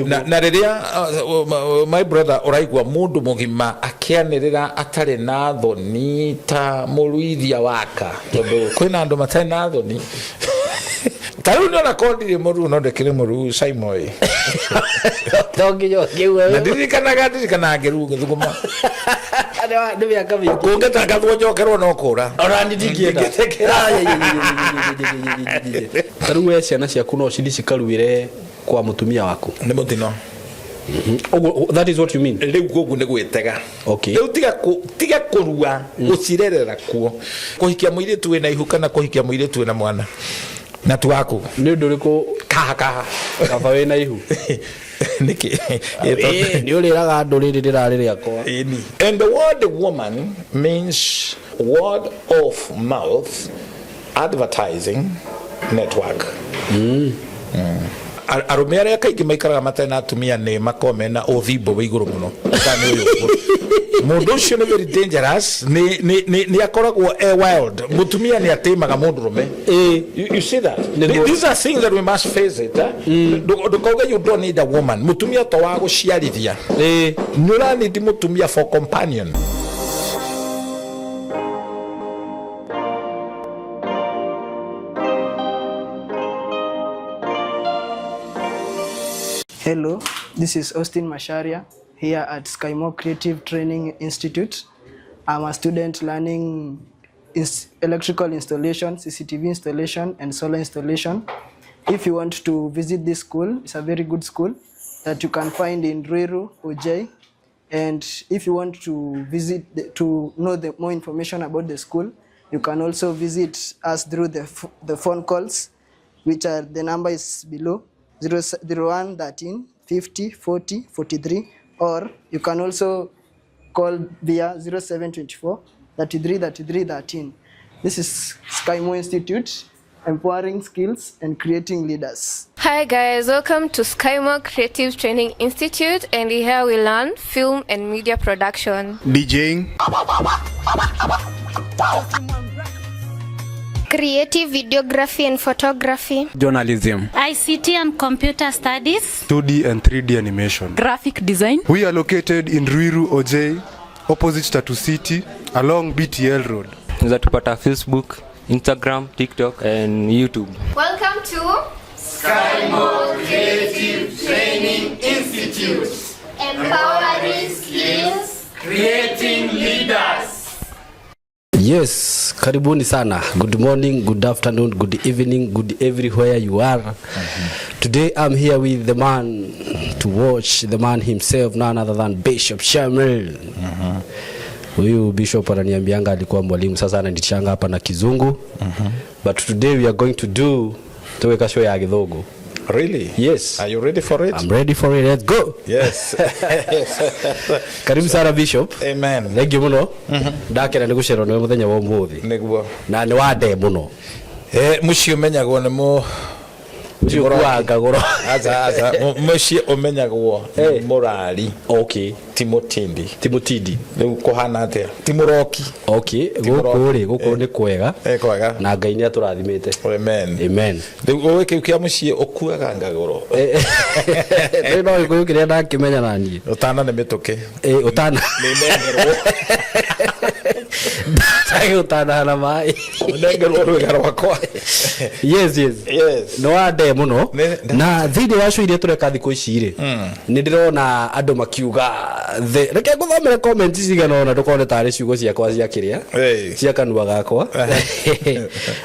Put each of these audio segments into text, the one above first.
Na rĩrĩa my brother ũraigua mũndũ mũgima akĩanĩrĩra atarĩ na thoni ta mũruithia waka, tondũ kwĩna andũ matarĩ na thoni. Ta rĩu nĩona korwo ndirĩ mũruu, no ndĩkĩrĩ mũruu, Simon. To nginya ũngĩigua. Na ndirikanaga ngĩruu ngĩthuguma. Nĩ mĩaka mĩingĩ. Kũngĩtangathwo njokerwo no kũra. Ona niĩ ndingĩenda. Ndingĩtĩkĩra. Ta rĩu we ciana ciaku no cithiĩ cikaruĩre kwa mũtumia waku? Nĩ mũtino. Ũguo, that is what you mean? Rĩu koguo nĩ gwĩtega. Rĩu tiga kũrua gũcirerera kuo, kũhikia mũirĩtu wĩna ihu kana kũhikia mũirĩtu wĩna mwana na tu waku. Nĩ ũndũ ũrĩkũ? Kaha kaha. Kaba wĩna ihu. Nĩkĩ? Ĩĩ, nĩ ũrĩraga andũ rĩrĩ rĩrarĩ rĩakwa. Ĩni. And the word woman means word of mouth advertising network. Arũme arĩa kaingĩ maikaraga matarĩ na atumia nĩ makoragwo mena ũthimbo wĩ igũrũ mũno. Kana nĩ ũyũ ũguo. Mũndũ ũcio nĩ very dangerous, nĩ akoragwo e wild. Mũtumia nĩ atĩmaga mũndũrũme. You see that? Nĩguo. These are things that we must face it. Eh? Ndũkauge you don't need a woman. Mũtumia to wa gũciarithia. Nĩ ũranindi mũtumia for companion. Hello, this is Austin Masharia here at Skymo Creative Training Institute. I'm a student learning electrical installation, CCTV installation, and solar installation. If you want to visit this school, it's a very good school that you can find in Ruiru, OJ. And if you want to visit, to know the more information about the school, you can also visit us through the phone calls, which are the number is below, 0 01 13 50 40 43, or you can also call via 0724 33 33 13. This is Skymo Institute, empowering skills and creating leaders. Hi guys, welcome to Skymo Creative Training Institute, and here we learn film and media production, DJing, creative videography and photography, journalism, ICT and computer studies, 2D and 3D animation, graphic design. We are located in Ruiru, OJ, opposite Tatu City, along BTL Road. Unaweza tupata Facebook, Instagram, TikTok and YouTube. Welcome to Skymo Creative Training Institute. Empowering skills, creating leaders. Yes, karibuni sana. Good morning, good afternoon, good evening, good everywhere you are. Today I'm here with the man to watch, the man himself, none other than Bishop Shamil. Huyu Bishop ananiambianga alikuwa mwalimu, sasa ananitishanga hapa na Kizungu. But today we are going to do tuweka show ya Githungu. Really? Yes. Are you ready for it? I'm ready for it. Let's go. Yes. Karibu sana, Bishop. Amen. Thank you muno. Ndakena nĩ gũcerwo nĩwe mũthenya wa ũmũthĩ. Nĩguo. Na nĩ wande mũno. Mũciĩ ũmenyagwo nĩ mũ Mũciĩ ũkuaga ngagũro. Aca, aca. Mũciĩ ũmenyagwo nĩ mũrari. Ti mũtindi. Ti mũtindi. Rĩu kũhana atĩa? Ti mũroki. Ti Gũkũ mũroki. rĩ, gũkũ nĩ kwega. Kwega. Na Ngai nĩ atũrathimĩte. Amen. Amen. Rĩu ũĩ kĩu kĩa mũciĩ ũkuaga ngagũro. Rĩu no Gĩkũyũ kĩrĩa ndakĩmenya na niĩ. Ũtana nĩ mĩtũkĩ. Ũtana. Nĩ nengerwo. Ũtana na maĩ. Nengerwo rwĩga rwakwa. Yes. Yes. Nĩ wande mũno. Nĩ- Na thĩinĩ wa show iria tũreka thikũ ici rĩ, nĩ ndĩrona andũ makiuga reke ngũthomere comment cigana ũna ndũkone tarĩ ciugo ciakwa cia kĩrĩa cia kanua gakwa.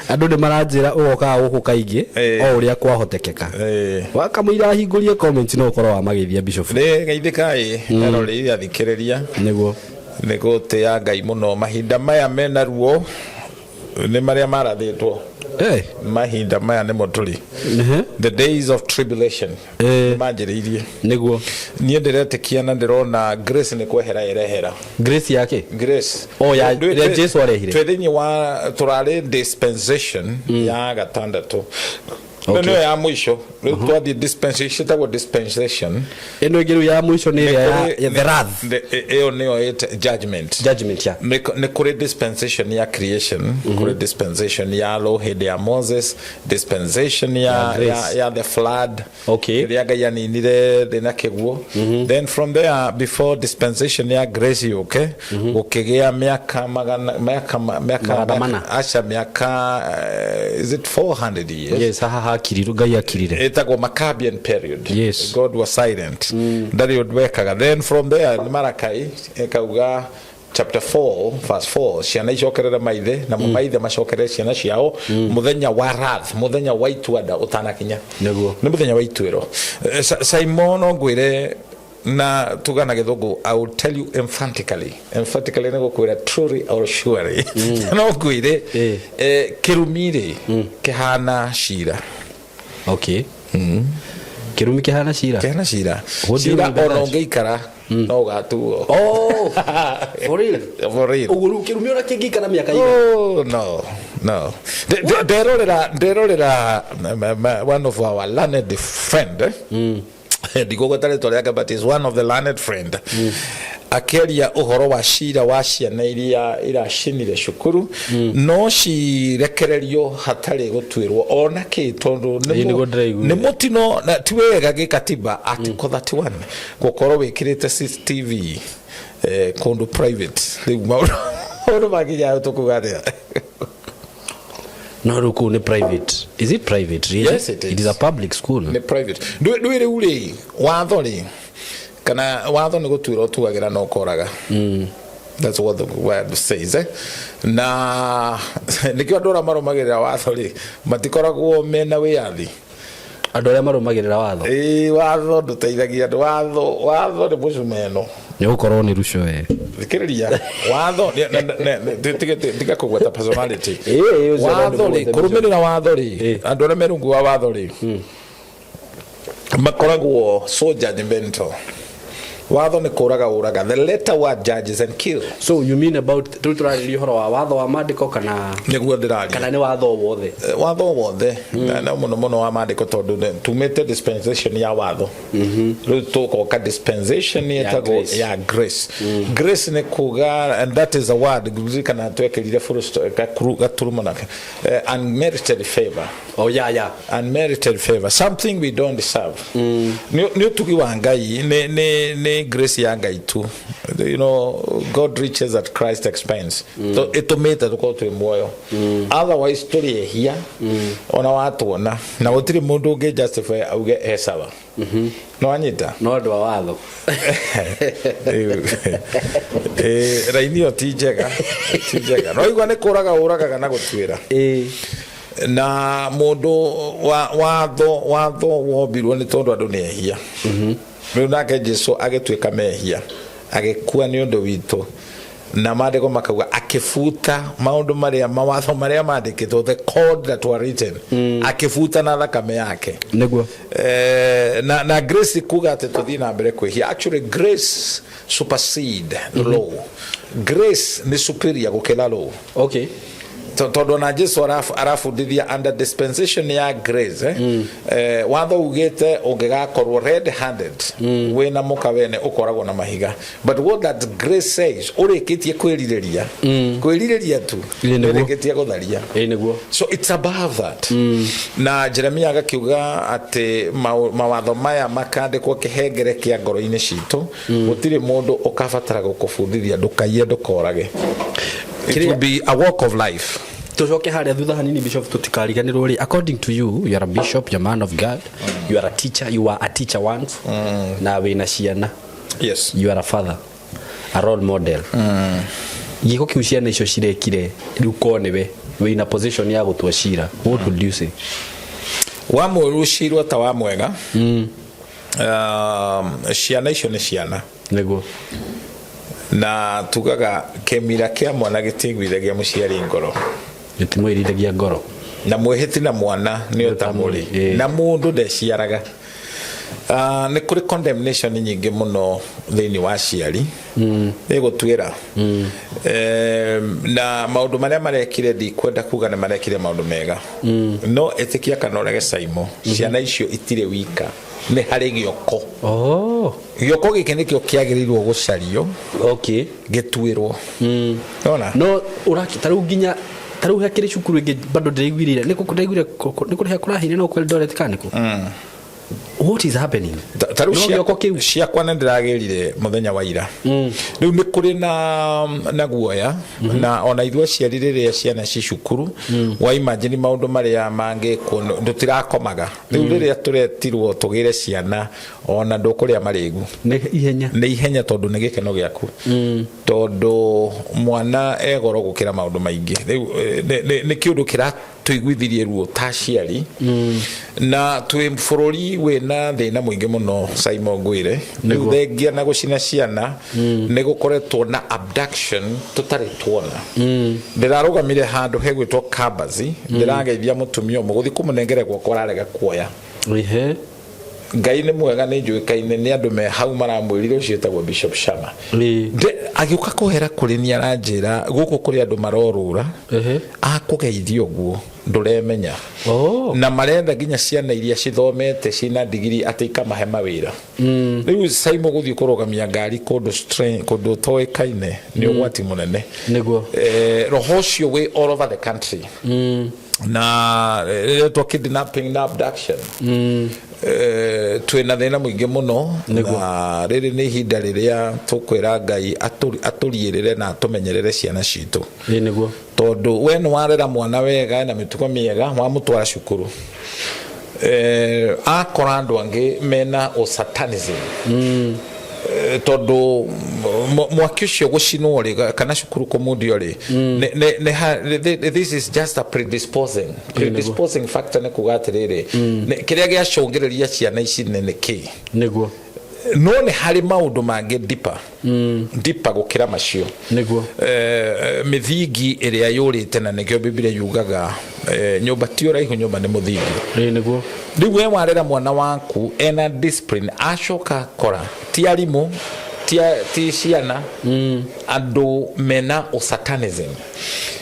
Andũ nĩ maranjĩra ũgokaga gũkũ kaingĩ o ũrĩa kwahotekeka. Wakamũira hingũrie comment no ũkorwo wamageithia, Bishop. Nĩ geithĩkai eroreri athikĩrĩria. Nĩguo. Nĩ gũtĩa Ngai mũno. Mahinda maya mena ruo nĩ marĩa marathĩtwo. Mahinda maya nĩmo tũrĩ. The days of tribulation manjĩrĩirie. Nĩguo. Niĩ ndĩretĩkia na ndĩrona grace nĩ kwehera ĩrehera. Grace yake? Grace. O ya ĩrĩa Jesu arehire. Twĩ thĩinĩ wa tũrarĩ dispensation ya gatandatũ. Okay. Nĩyo ya mũico. Rĩu twathiĩ dispensation, ĩtagwo dispensation. Ĩno ĩngĩ rĩu ya mũico nĩ ĩrĩa ya the wrath. Ĩyo nĩyo judgment. Judgment, ya. Nĩ kũrĩ dispensation ya creation, kũrĩ dispensation ya law hĩndĩ ya Moses, dispensation ya, grace. ya the flood. Okay. Rĩrĩa Ngai aninire thĩ na kĩguo. Then from there, before dispensation ya grace yũke, gũkĩgĩa mĩaka magana mĩaka mĩaka Magana mana. Aca, mĩaka is it 400 years? Yes, haha hakirirwo, Ngai akirire. Ĩtagwo Maccabean period. Yes. God was silent, ndarĩ ũndũ wekaga. Then from there nĩ Marakai ĩkauga, chapter 4 verse 4, ciana icokerere maithe na maithe macokerere ciana ciao, muthenya wa wrath, muthenya wa ituanda ũtanakinya. Nĩguo. Nĩ muthenya wa ituĩro. Simon, no ngwĩre na tuga na gĩthũngũ, I will tell you emphatically. Emphatically nĩ gũkwĩra truly or surely. No ngwĩre, kĩrumi rĩ, kĩhana cira. Okay, kĩrumi kĩhana cira. Kĩhana cira. What do you Cira mean by ona that? ũngĩikara no ũgatuo. Oh, for real? For real. Ũguo rĩu kĩrumi ona kĩngĩikara mĩaka igana? Oh, no no. Nderorera one of our learned friend, eh? Ndigũgweta rĩtwa rĩake, but is one of the learned friend, akĩaria ũhoro wa cira wa ciana iria iracinire cukuru, no cirekererio hatarĩ gũtuĩrwo ona kĩ, tondũ nĩ Ĩĩ, nĩguo ndĩraiguire. nĩ mũtino na ti wega gĩkatiba, article 31, gũkorwo wĩkĩrĩte CCTV kũndũ private. Rĩu maũndũ makinya tũkuga atĩa? No rĩu kũu nĩ private? Is it private, really? Yes, it is. It is a public school. Nĩ private. Ndwĩ rĩu rĩ, watho rĩ, kana watho nĩ gũtuĩra ũtuagĩra na ũkoraga. That's what the word says, eh? Na nĩkĩo andũ arĩa marũmagĩrĩra watho rĩ, matikoragwo mena wĩyathi. Andũ arĩa marũmagĩrĩra watho? Ĩĩ, watho ndũteithagia andũ. Watho nĩ mũcumeno. Nĩ gũkorwo nĩ ruco, eh. Thikĩrĩria, watho tiga kũgweta personality. Ĩĩ, ũcio Watho no rĩ, nĩguo. kũrũmĩrĩra watho rĩ, andũ arĩa me rungu wa watho rĩ, makoragwo so judgmental. Watho nĩ kũraga ũraga. The letter word judges and kill. So you mean about, rĩu tũrarĩria ũhoro wa watho wa maandĩko kana Nĩguo ndĩraria. Kana nĩ watho o wothe? Watho wothe, na mũno mũno wa maandĩko, tondũ tumĩte dispensation ya watho, rĩu tũkoka dispensation ĩtagwo grace. Ya grace. Grace nĩ kuga, and that is a word kana twekĩrire full gaturumo nake, unmerited favor. Oh, yeah. Unmerited favor, something we don't deserve. Nĩ ũtugi wa Ngai, nĩ grace ya Ngai tu. God riches at Christ expense. Ĩtũmĩte tũkorwo twĩ muoyo. Otherwise tũrĩ ehia ona watuona, na gũtirĩ mũndũ ũngĩ justify auge e sawa. No anyita. No andũ a watho. Raini ĩyo ti njega, ti njega. No igua nĩ kũraga ũragaga na gũtuĩra na mũndũ wa watho wombirwo nĩ tondũ andũ nĩ ehia. Rĩu nake Jesu agĩtuĩka mehia, agĩkua nĩ ũndũ witũ, na maandĩko makauga akĩbuta maũndũ marĩa, mawatho marĩa mandĩkĩtwo, the code that were written, akĩbuta na thakame yake. Nĩguo. Na grace kuga atĩ tũthiĩ na mbere kwĩhia. Actually, grace supersede the law. Grace nĩ superior gũkĩra law. Tondũ ona Jesu arabundithia under dispensation ya grace, eh? Watho ugĩte ũngĩgakorwo red handed wĩna mũka wene, ũkoragwo na mahiga. But what that grace says, ũrĩkĩtie kwĩrirĩria, kwĩrirĩria tu, Ĩĩ, nĩguo. ũrĩkĩtie gũtharia. Ĩĩ, nĩguo. So it's above that. Na Jeremia agakiuga atĩ mawatho maya makandĩkwo kĩhengere kĩa ngoro-inĩ citũ, gũtirĩ mũndũ ũkabatara gũkũbundithia ndũkaiye, ndũkorage. It will be a walk of life. Tucoke harĩa thutha hanini, bishop, tutikariganĩrwo rĩ. According to you, you are a bishop, you're a man of God, you are a teacher, you were a teacher once, na wĩna ciana. Yes. You are a father, a role model. Gĩko kĩu ciana icio cirekire, rĩu ko nĩwe wĩna position ya gũtua cira, what would you say? Wa mũru cirwo ta wa mwega. Ciana icio nĩ ciana. Nĩguo. Na tugaga kĩmira kĩa mwana gĩtigwithagia mũciari ngoro. Gĩtimwĩrithagia ngoro. Na mwĩhĩti na mwana nĩ ũtamũrĩ. Na mũndũ ndeciaraga. Nĩ kũrĩ condemnation nyingĩ mũno thĩinĩ wa aciari ĩgũtuĩra na maũndũ marĩa marekire, ndikwenda kuga nĩ marekire maũndũ mega, no ĩtĩkia kana ũrege, Saimo, ciana icio itirĩ wika, nĩ harĩ gĩoko. Oh. Gĩoko gĩkĩ nĩkĩo kĩagĩrĩirwo gũcario, gĩtuĩrwo. Nona No ũraki tarĩu nginya tarĩu hakĩrĩ cukuru ĩngĩ bado ndĩraiguire nĩ kũ ndĩraiguire nĩ kũrĩha kũrahire no kwĩ Eldoret kana nĩkũ? What is happening? Ta rĩu No gĩoko kĩu. Ciakwa nĩ ndĩragĩrire mũthenya wa ira. Rĩu nĩ kũrĩ na guoya, na ona ithuĩ aciari rĩrĩa ciana ci cukuru, wa imagine maũndũ marĩa mangĩkwo, tũtirakomaga. Rĩu rĩrĩa tũretirwo tũgĩre ciana, ona ndũkũrĩa marĩgu. Nĩ ihenya. Nĩ ihenya, tondũ nĩ gĩkeno gĩaku, tondũ mwana e goro gũkĩra maũndũ maingĩ. Rĩu nĩ kĩũndũ kĩratũiguithirie ruo ta aciari, na twĩ bũrũri wĩna thĩna mũingĩ mũno, Simon, ngwĩre. Rĩu thengia na gũcina ciana, nĩ gũkoretwo na abduction tũtarĩ tuona. Ndĩrarũgamire handũ hegwĩtwo Kabazi, ndĩrageithia mũtumia ũmwe, gũthiĩ kũmũnengere guoko ararega kuoya. Ihe. Ngai nĩ mwega, nĩ njũĩkaine nĩ andũ me hau maramwĩrire ũcio ĩtagwo Bishop Shama. Agĩũka kũhera kũrĩ ni, aranjĩra gũkũ kũrĩ andũ marorũra, akũgeithia ũguo ndũremenya. Oh. Na marenda nginya ciana iria cithomete ciina ndigiri atĩ ikamahe mawĩra. Rĩu Saimo, gũthiĩ kũrũgamia ngari kũndũ kũndũ ũtoĩkaine nĩ ũgwati mũnene. Nĩguo. Roho ũcio wĩ all over the country, na rĩretwo kidnapping na abduction. Twĩna thĩna mũingĩ mũno, na rĩrĩ nĩ ihinda rĩrĩa tũkwĩra Ngai atũriĩrĩre na atũmenyerere ciana citũ. Ĩ nĩguo. Tondũ we nĩ warera mwana wega na mĩtugo mĩega, wamũtwara cukuru, akora andũ angĩ mena ũsatanism, tondũ mwaki ũcio gũcinwo rĩ, kana cukuru kũmundio rĩ, this is just a predisposing factor. Nĩ kuga atĩrĩrĩ, kĩrĩa gĩacũngĩrĩria ciana ici nĩ kĩ? Nĩguo. No nĩ harĩ maũndũ mangĩ deeper, deeper gũkĩra macio. Nĩguo. Mĩthingi ĩrĩa yũrĩte, na nĩkĩo Biblia yugaga, nyũmba ti ũraihu, nyũmba nĩ mũthingi. Ĩ nĩguo. Rĩu we warera mwana waku ena discipline, acoka akora ti arimũ, ti ciana, andũ mena ũsatanism.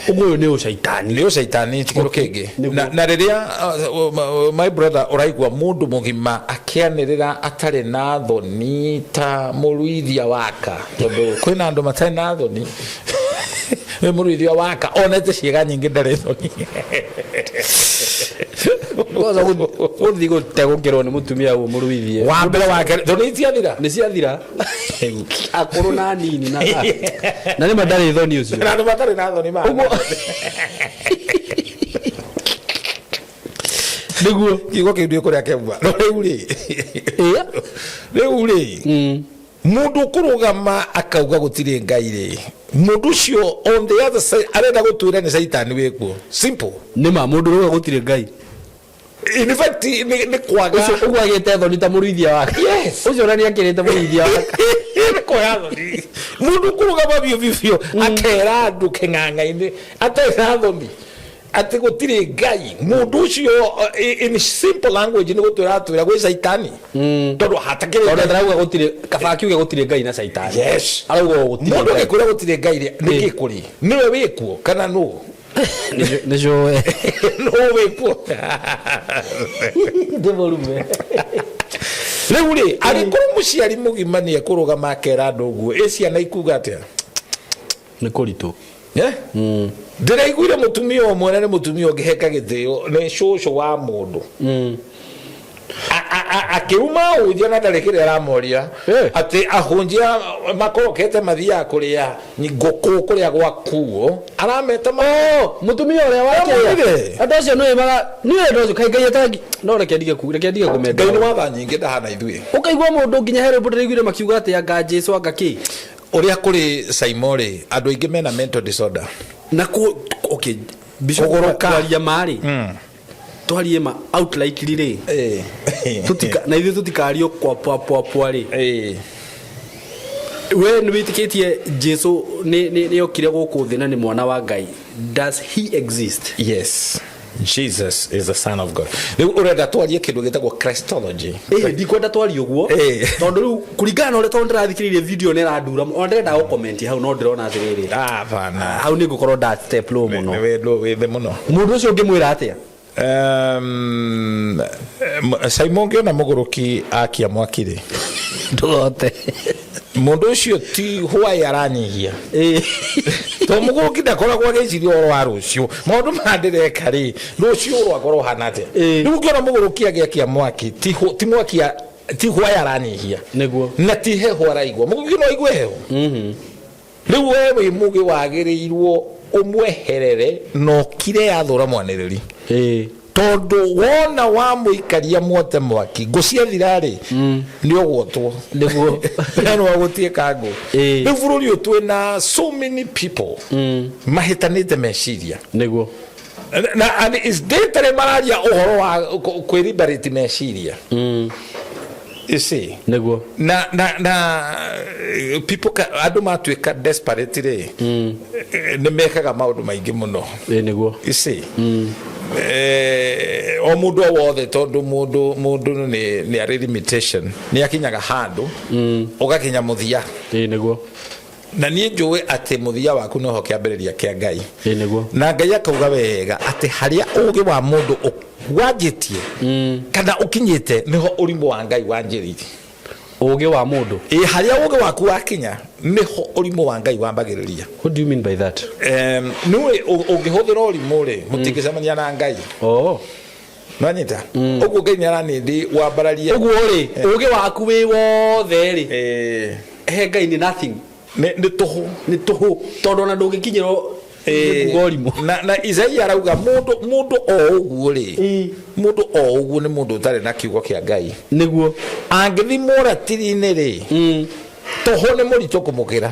Ũguo ũyũ nĩ ũcaitani. Nĩ ũcaitani, ti kĩndũ kĩngĩ. Nĩguo. Na rĩrĩa my brother, ũraigua mũndũ mũgima akĩanĩrĩra atarĩ na thoni ta mũruithia waka, tondũ kwĩna andũ matarĩ na thoni, nĩ mũruithia waka onete ciĩga nyingĩ, ndarĩ thoni. Kwanza gũthiĩ gũtegũkĩrwo nĩ mũtumia ũyũ mũruithie. Wa mbere, wa kerĩ, thoni itiathira. Nĩ ciathira, akũrũ na nini, na nĩ ma ndarĩ thoni ũcio. Na andũ matarĩ na thoni ma Ũguo nĩguo kiugo kĩu ndiũ kũrĩa kĩauma. No rĩu rĩ, rĩu rĩ, mũndũ ũkũrũgama akauga gũtirĩ Ngai rĩ, mũndũ ũcio on the other side arenda gũtwĩra nĩ caitani wĩkuo, simple. Nĩ ma mũndũ ũrauga gũtirĩ Ngai. In fact, nĩ kwaga. Ũcio ũguo agĩte thoni ta mũruithia wake. Yes. Ũcio ona nĩ akĩrĩte mũruithia wake. Nĩ kwaga thoni. Mũndũ ũkũrũgama biũ biũ biũ akera andũ kĩng'ang'a-inĩ atarĩ na thoni atĩ gũtirĩ Ngai, mũndũ ũcio, in simple language, nĩ gũtwĩra atwĩra gwĩ caitani, tondũ hatakĩrĩ Tondũ Ngai. Ndarauga gũtirĩ, kaba akiuge gũtirĩ Ngai na caitani. Yes. Arauga o gũtirĩ Mũndũ Ngai. angĩkwĩra gũtirĩ Ngai rĩ, nĩ kĩ kũrĩ nĩwe wĩkuo kana nũ? Nĩcũĩ. Nũ wĩkuo? Ndĩmũrume. Rĩu rĩ, angĩkorwo mũciari mũgima nĩ ekũrũgama akera andũ ũguo, ĩ ciana ikuga atĩa? Nĩ kũritũ. Eh? Ndĩraiguire mũtumia ũmwe, na nĩ mũtumia ũngĩheka gĩtĩo, nĩ cũcũ wa mũndũ, akĩruma ahunjia na ndarĩ kĩrĩa aramoria, atĩ ahunjia makorokete mathiaga kũrĩa ngũkũ kũrĩa gwakuo, arameta Mũtumia ũrĩa Amwĩrire. wakĩrĩa andũ acio nĩwe mara nĩwe andũ acio kaĩ Ngai atangi no reke ndige kũmenda. Ngai nĩ watha nyingĩ, ndahana ithuĩ. Ũkaigua mũndũ nginya he rwĩmbo ndĩraiguire makiuga atĩ anga Jesu anga kĩ. Ũrĩa kũrĩ, Saimorĩ, andũ aingĩ mena mental disorder. Na kũ okay, Bishop, Kũgũrũka. Kwaria marĩ twarie ma outrightly rĩ, tutika na ithuĩ tutikario kwa pwa pwa pwa rĩ, we nĩ wĩtĩkĩtie Jesu nĩ okire gũkũ thĩ na nĩ mwana wa Ngai? Does he exist? Yes. Jesus is the Son of God. Rĩu ũrenda twarie kĩndũ gĩtagwo Christology. Ĩĩ, ndikwenda twarie ũguo. Ĩĩ. Tondũ rĩu kũringana na ũrĩa, tondũ ndĩrathikĩrĩirie video nĩ ĩrandura, ona ndĩrenda gũ-comment hau no ndĩrona atĩrĩrĩ, Ah, bana. Hau nĩ ngũkorwo nda step low mũno. Nĩ wĩ wĩ thĩ mũno. Mũndũ ũcio ũngĩmwĩra atĩa? Simon, ngĩona mũgũrũki akia mwaki rĩ, Ndũgote. Mũndũ ũcio ti hwaĩ aranyihia, Ĩĩ. to mũgũrũki ndakoragwo agĩciria ũhoro wa rũciũ, maũndũ maya ndĩreka rĩ, rũciũ rwakorwo hana atĩa. Ĩĩ. Rĩu ũngĩona mũgũrũki agĩakia mwaki, ti mwaki ti hwaĩ aranyihia na ti heho araigua. Mũgũrũki no aigue heho. Rĩu we wĩ mũgĩ, wagĩrĩirwo ũmweherere na ũkire yathũra mwanĩrĩri, tondũ wona wamũikaria mwote mwaki, ngũ ciathira rĩ, nĩ ũgwotwo. No gũtuĩka ngũ. Rĩu bũrũri ũyũ twĩna so many people mahĩtanĩte meciria na and is daytime mararia ũhoro wa kwĩliberate meciria, you see. Na people andũ matuĩka desperate rĩ, nĩ mekaga maũndũ maingĩ mũno. Ĩĩ nĩguo. You see, o mũndũ o wothe, tondũ mũndũ nĩ arĩ limitation, nĩ akinyaga handũ ũgakinya mũthia. Ĩĩ nĩguo. Na niĩ njũĩ atĩ mũthia waku noho kĩambĩrĩria kĩa Ngai. Ĩĩ nĩguo. Na Ngai akauga wega atĩ harĩa ũgĩ wa mũndũ wanjĩtie kana ũkinyĩte, nĩho ũrimũ wa Ngai wanjĩrĩirie. Ũgĩ wa mũndũ. Ĩ, harĩa ũgĩ waku wakinya, nĩho ũrimũ wa Ngai wambagĩrĩria. What do you mean by that? Nĩũĩ ũngĩhũthĩra ũrimũ rĩ, mũtingĩcemania na Ngai. Oh. Nanyita ũguo, Ngai nĩ aranĩndĩ wambararie. Ũguo rĩ, ũgĩ waku wĩ wothe rĩ, he Ngai nĩ nothing. Nĩ tũhũ. Nĩ tũhũ, tondũ ona ndũngĩkinyĩrwo nĩ kuga ũrimũ. Na Isaia arauga mũndũ o ũguo rĩ, mũndũ o ũguo nĩ mũndũ ũtarĩ na kiugo kĩa Ngai. Angĩthimwo ratiri-inĩ rĩ, tũhũ nĩ mũritũ kũmũkĩra.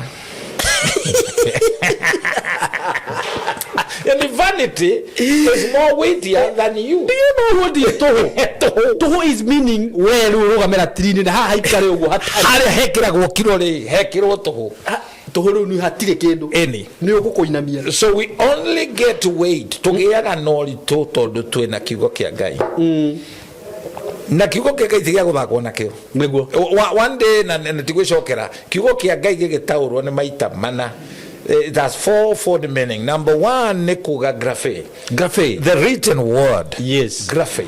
Yani vanity is more weightier than you. Do you know what is tũhũ? Tũhũ. Tũhũ is meaning we rĩu ũrũgame ratiri-inĩ na haha haikare ũguo hatarĩ. Harĩa hekĩragwo kiro rĩ, hekĩrwo tũhũ. Tũhũ rĩu nĩ hatirĩ kĩndũ. Ĩni. Nĩ ũgũkũinamia. So we only get weight, tũgĩaga na ũritũ tondũ twĩna kiugo kĩa Ngai, na kiugo kĩa Ngai ti gĩa gũthakwo nakĩo. One day na tigwĩcokera, kiugo kĩa Ngai gĩgĩtaũrwo nĩ maita mana. It has fourfold meaning. Number one nĩ kuga graphe. Graphe. The written word. Graphe.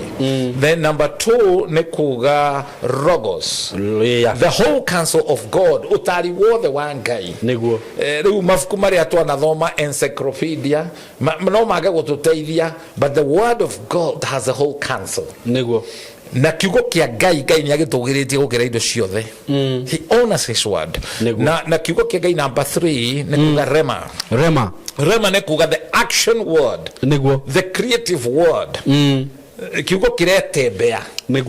Then number two nĩ kuga logos. The whole counsel of God, ũtari wothe wa Ngai. Rĩu mabuku marĩa twanathoma, encyclopedia, no mage gũtũteithia, but the word of God has a whole counsel. Na kiugo kĩa Ngai, Ngai nĩ agĩtũgĩrĩtie gũkĩra indo ciothe. He honors his word. Na kiugo kĩa Ngai, number three nĩ kuga rema. Rema. Rema nĩ kuga the action word, the creative word. Kiugo kĩretembea.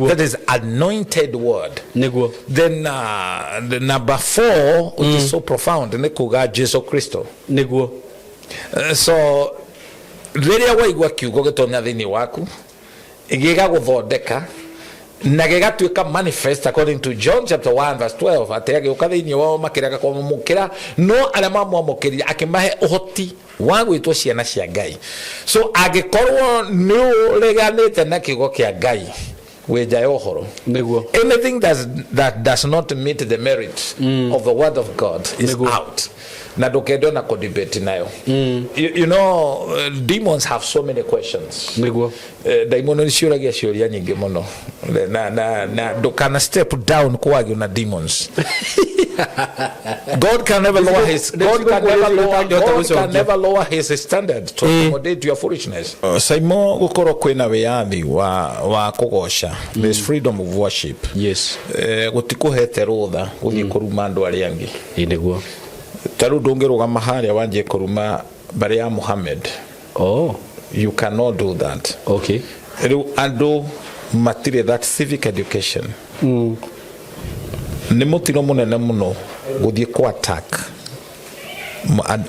That is anointed word. Then the number four, which is so profound, nĩ kuga Jesu Kristo. So rĩrĩa waigua kiugo gĩtonya thĩinĩ waku, gĩgagũthondeka na gĩgatuĩka manifest according to John chapter 1 verse 12, atĩ agĩũka thĩinĩ wao makĩrega kũmũkĩra, no arĩa mamwamũkĩrire akĩmahe ũhoti wa gwĩtwo ciana cia Ngai. So angĩkorwo nĩ ũreganĩte na kiugo kĩa Ngai, wĩ nja ya ũhoro. Anything that does not meet the merit of the word of God is out, na ndũkende ona kũdebate nayo. You know, demons have so many questions. Daimono nĩ ciũragia ciũria nyingĩ mũno, na ndũkana step down kwagio na demons. God can never lower his standard to accommodate your foolishness. Saimo, gũkorwo kwĩna wĩyathi wa kũgoca, there's freedom of worship. Gũtikũhete rũtha gũthiĩ kũruma andũ arĩa angĩ. Ĩĩ nĩguo. Ta rĩu ndũngĩrũgama harĩa wanjie kũruma mbere ya Muhammad. You cannot do that. Rĩu andũ matirĩ that civic education. Nĩ mũtino mũnene mũno gũthiĩ kũ attack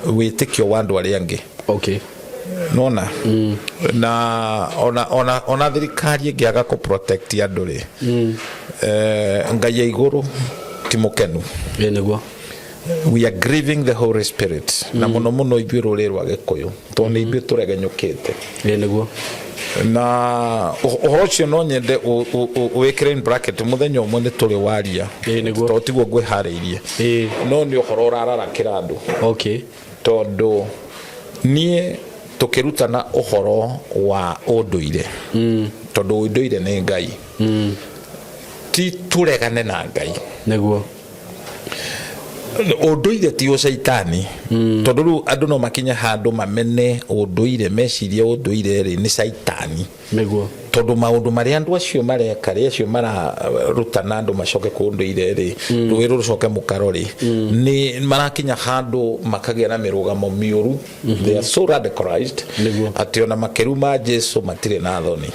wĩtĩkio wa andũ arĩa angĩ. Nona na ona thirikari ĩngĩaga kũ protect andũ rĩ, Ngai ya igũrũ ti mũkenu. Ĩĩ nĩguo. We are grieving the Holy Spirit, na mũno mũno ithuĩ rũrĩrĩ rwa Gĩkũyũ, tondũ nĩ ithuĩ tũregenyũkĩte. Ĩĩ nĩguo. Na ũhoro ũcio no nyende wĩkĩre in bracket, mũthenya ũmwe nĩ tũrĩ waria. Ĩĩ, nĩguo. Tondũ tiguo ngwĩharĩirie. No nĩ ũhoro ũrararakĩra andũ. Tondũ niĩ tũkĩrutana ũhoro wa ũndũire, tondũ ũndũire nĩ Ngai, ti tũregane na Ngai. Ũndũire ti ũcaitani, tondũ rĩu andũ no makinye handũ mamene ũndũire, mecirie ũndũire rĩ nĩ caitani. Tondũ maũndũ marĩa andũ acio mareka rĩ, acio mararutana andũ macoke kũ ũndũire rĩ, rũĩ rũcoke mũkaro rĩ, nĩ marakinya handũ makagĩa na mĩrũgamo mĩũru. They are so radicalized atĩ ona makĩruma Jesu matirĩ na thoni.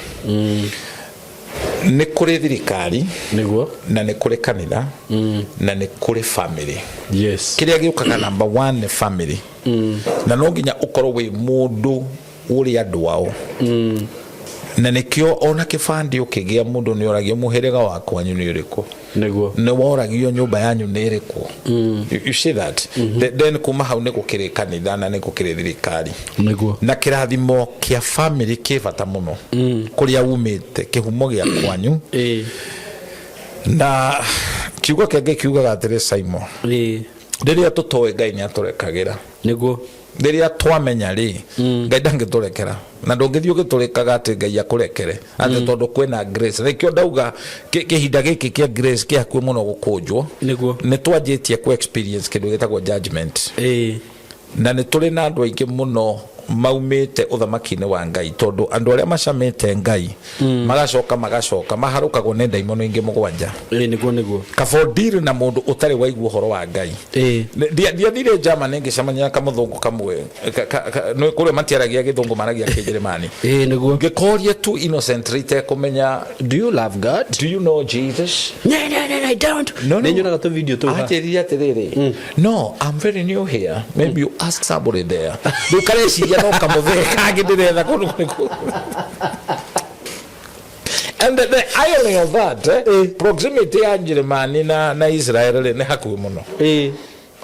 Nĩ kũrĩ thirikari, na nĩ kũrĩ kanitha, na nĩ kũrĩ family. Kĩrĩa gĩũkaga number one nĩ family. Na no nginya ũkorwo wĩ mũndũ ũrĩ andũ ao. Na nĩkĩo ona kĩbandĩ ũkĩgĩa, mũndũ nĩ oragio mũhĩrĩga wa kwanyu nĩ ũrĩkũ. Nĩ woragio nyũmba yanyu nĩ ĩrĩkũ. You see that? Then kuma hau nĩ gũkĩrĩ kanitha na nĩ gũkĩrĩ thirikari. Na kĩrathimo kĩa family kĩ bata mũno, kũrĩa umĩte, kĩhumo gĩa kwanyu. Na kiugo kĩa Ngai kiugaga atĩrĩ, Simon, rĩrĩa tũtoĩ Ngai nĩ atũrekagĩra. Rĩrĩa twamenya rĩ, Ngai ndangĩtũrekera, na ndũngĩthiĩ ũgĩtũrĩkaga atĩ Ngai akũrekere atĩ tondũ kwĩna grace. Nĩkĩo ndauga kĩhinda gĩkĩ kĩa grace kĩ hakuhĩ mũno gũkũnjwo. Nĩ twanjĩtie ku experience kĩndũ gĩtagwo judgment. Na nĩ tũrĩ na andũ aingĩ mũno maumĩte ũthamaki-inĩ wa Ngai, tondũ andũ arĩa macamĩte Ngai magacoka magacoka maharũkagwo nĩ ndaimono ingĩ 7. Nĩguo nĩguo. Kaba ũndiri na mũndũ ũtarĩ waigua ũhoro wa Ngai. Ndiathire Germany ngĩcemania na kamũthũngũ kamwe nĩ kũrĩa matiaragia Gĩthũngũ, maragia Kĩnjĩrĩmani. Nĩguo. Ngĩkoria tu innocently itekũmenya, Do you love God? Do you know Jesus? No, no, no, I don't. No, no. Nĩ nyonaga tũ video tũu haha. Anjĩrire atĩrĩrĩ, "No, I'm very new here, maybe you ask somebody there." Rĩu kareciria no kamũthee kangĩ ndĩretha kũndũ kũrĩkũ. And the irony of that, proximity ya Njĩrĩmani na Israel rĩ, nĩ hakuhĩ mũno,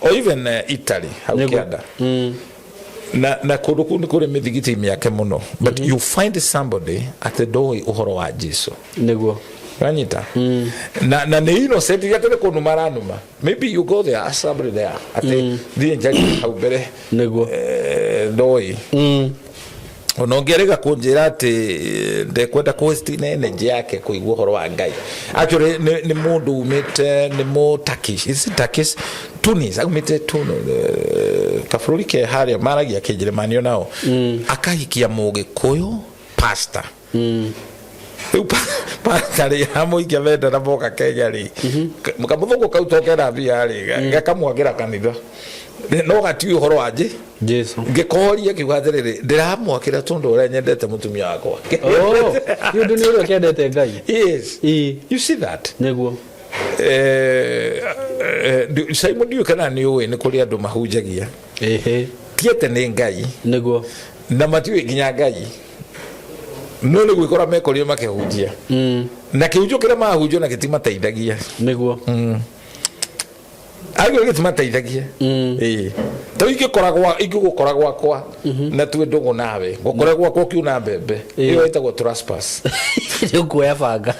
or even Italy hau kĩanda. Na kũndũ kũu nĩ kũrĩ mĩthigiti mĩake mũno, but you find somebody atĩ ndoĩ ũhoro wa Jesu. Wanyita? Na nĩ innocent atĩ nĩ kũnuma aranuma. Maybe you go there, ask somebody there atĩ thiĩ njarie hau mbere. Ndoĩ ona ũngĩarĩga kũnjĩra atĩ ndekwenda kũ waste na energy yake kũigua ũhoro wa Ngai. Actually nĩ mũndũ umĩte, nĩ mũ Turkish, is it Turkish, Tunis, aumĩte Tunis, kabũrũri ke harĩa maragia Kĩnjĩrĩmani onao, akahikia Mũgĩkũyũ pastor. Rĩu pastor rĩ, amũikia bendera moka Kenya rĩ, kamũthũngũ kau to kena mbia rĩ, gakamwakĩra kanitha, no gatiũĩ ũhoro wa Nje Jesu. Ngĩkoria kiuga atĩrĩrĩ, "Ndĩramwakĩra tondũ ũrĩa nyendete mũtumia wakwa." Oh, nĩ ũndũ nĩ ũrĩa kĩendete Ngai. Yes. You see that? Simon, ndiũĩ kana nĩ ũĩ nĩ kũrĩ andũ mahunjagia tiete nĩ Ngai. Na matiũĩ nginya Ngai, no nĩ gwĩkora mekorire makĩhunjia, na kĩhunjio kĩrĩa mahunjio na gĩtimateithagia. Agio gĩtimateithagia. Ĩĩ, ta ingĩkoragwa ingĩgũkora gwakwa na tuĩ ndũgũ nawe, ngũkore gwakwa ũkiuna mbembe, ĩyo ĩtagwo trespass. Nĩ ũkuoya banga.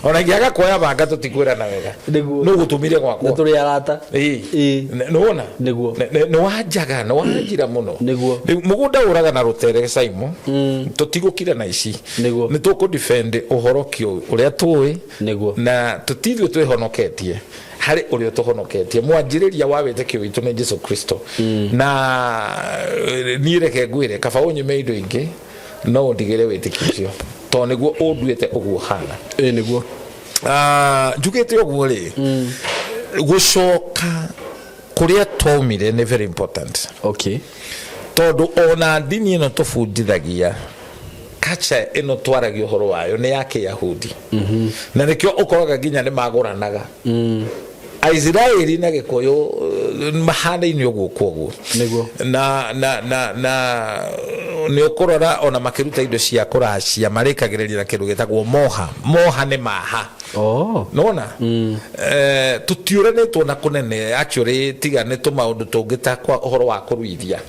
Ona ingĩaga kuoya banga, tũtikwĩrana wega. Nũ gũtũmire gwakwa? Na tũrĩ arata. Ĩĩ. Nĩwona? Nĩ wanjaga, nĩ wanjira mũno. Rĩu mũgũnda ũraga na rũtere, Simon, tũtigũkira na ici. Nĩ tũkũ defend ũhoro kĩo ũrĩa tũĩ. Na tũtithuĩ twĩhonoketie, harĩ ũrĩa ũtũhonoketie. Mwanjĩrĩria wa wĩtĩkio witũ nĩ Jesu Kristo. Na niĩ reke ngwĩre, kaba ũnyume indo ingĩ no ũndigĩre wĩtĩkio ũcio, tondũ nĩguo ũnduĩte ũguo hana. Ĩĩ, nĩguo. Njugĩte ũguo rĩ, gũcoka kũrĩa twaumire nĩ very important. Tondũ ona ndini ĩno tũbundithagia, culture ĩno twaragia ũhoro wayo nĩ ya Kĩyahudi. Na nĩkĩo ũkoraga nginya nĩ magũranaga Aisiraeli na Gĩkũyũ, mahanaine ũguo kwoguo. Na nĩ ũkũrora ona makĩruta indo cia kũracia marĩkagĩrĩria na kĩndũ gĩtagwo moha. Moha nĩ maha. Nona tũtiũranĩtwo na kũnene actually, tiga nĩ tũmaũndũ tũngĩ ta kwa ũhoro wa kũruithia.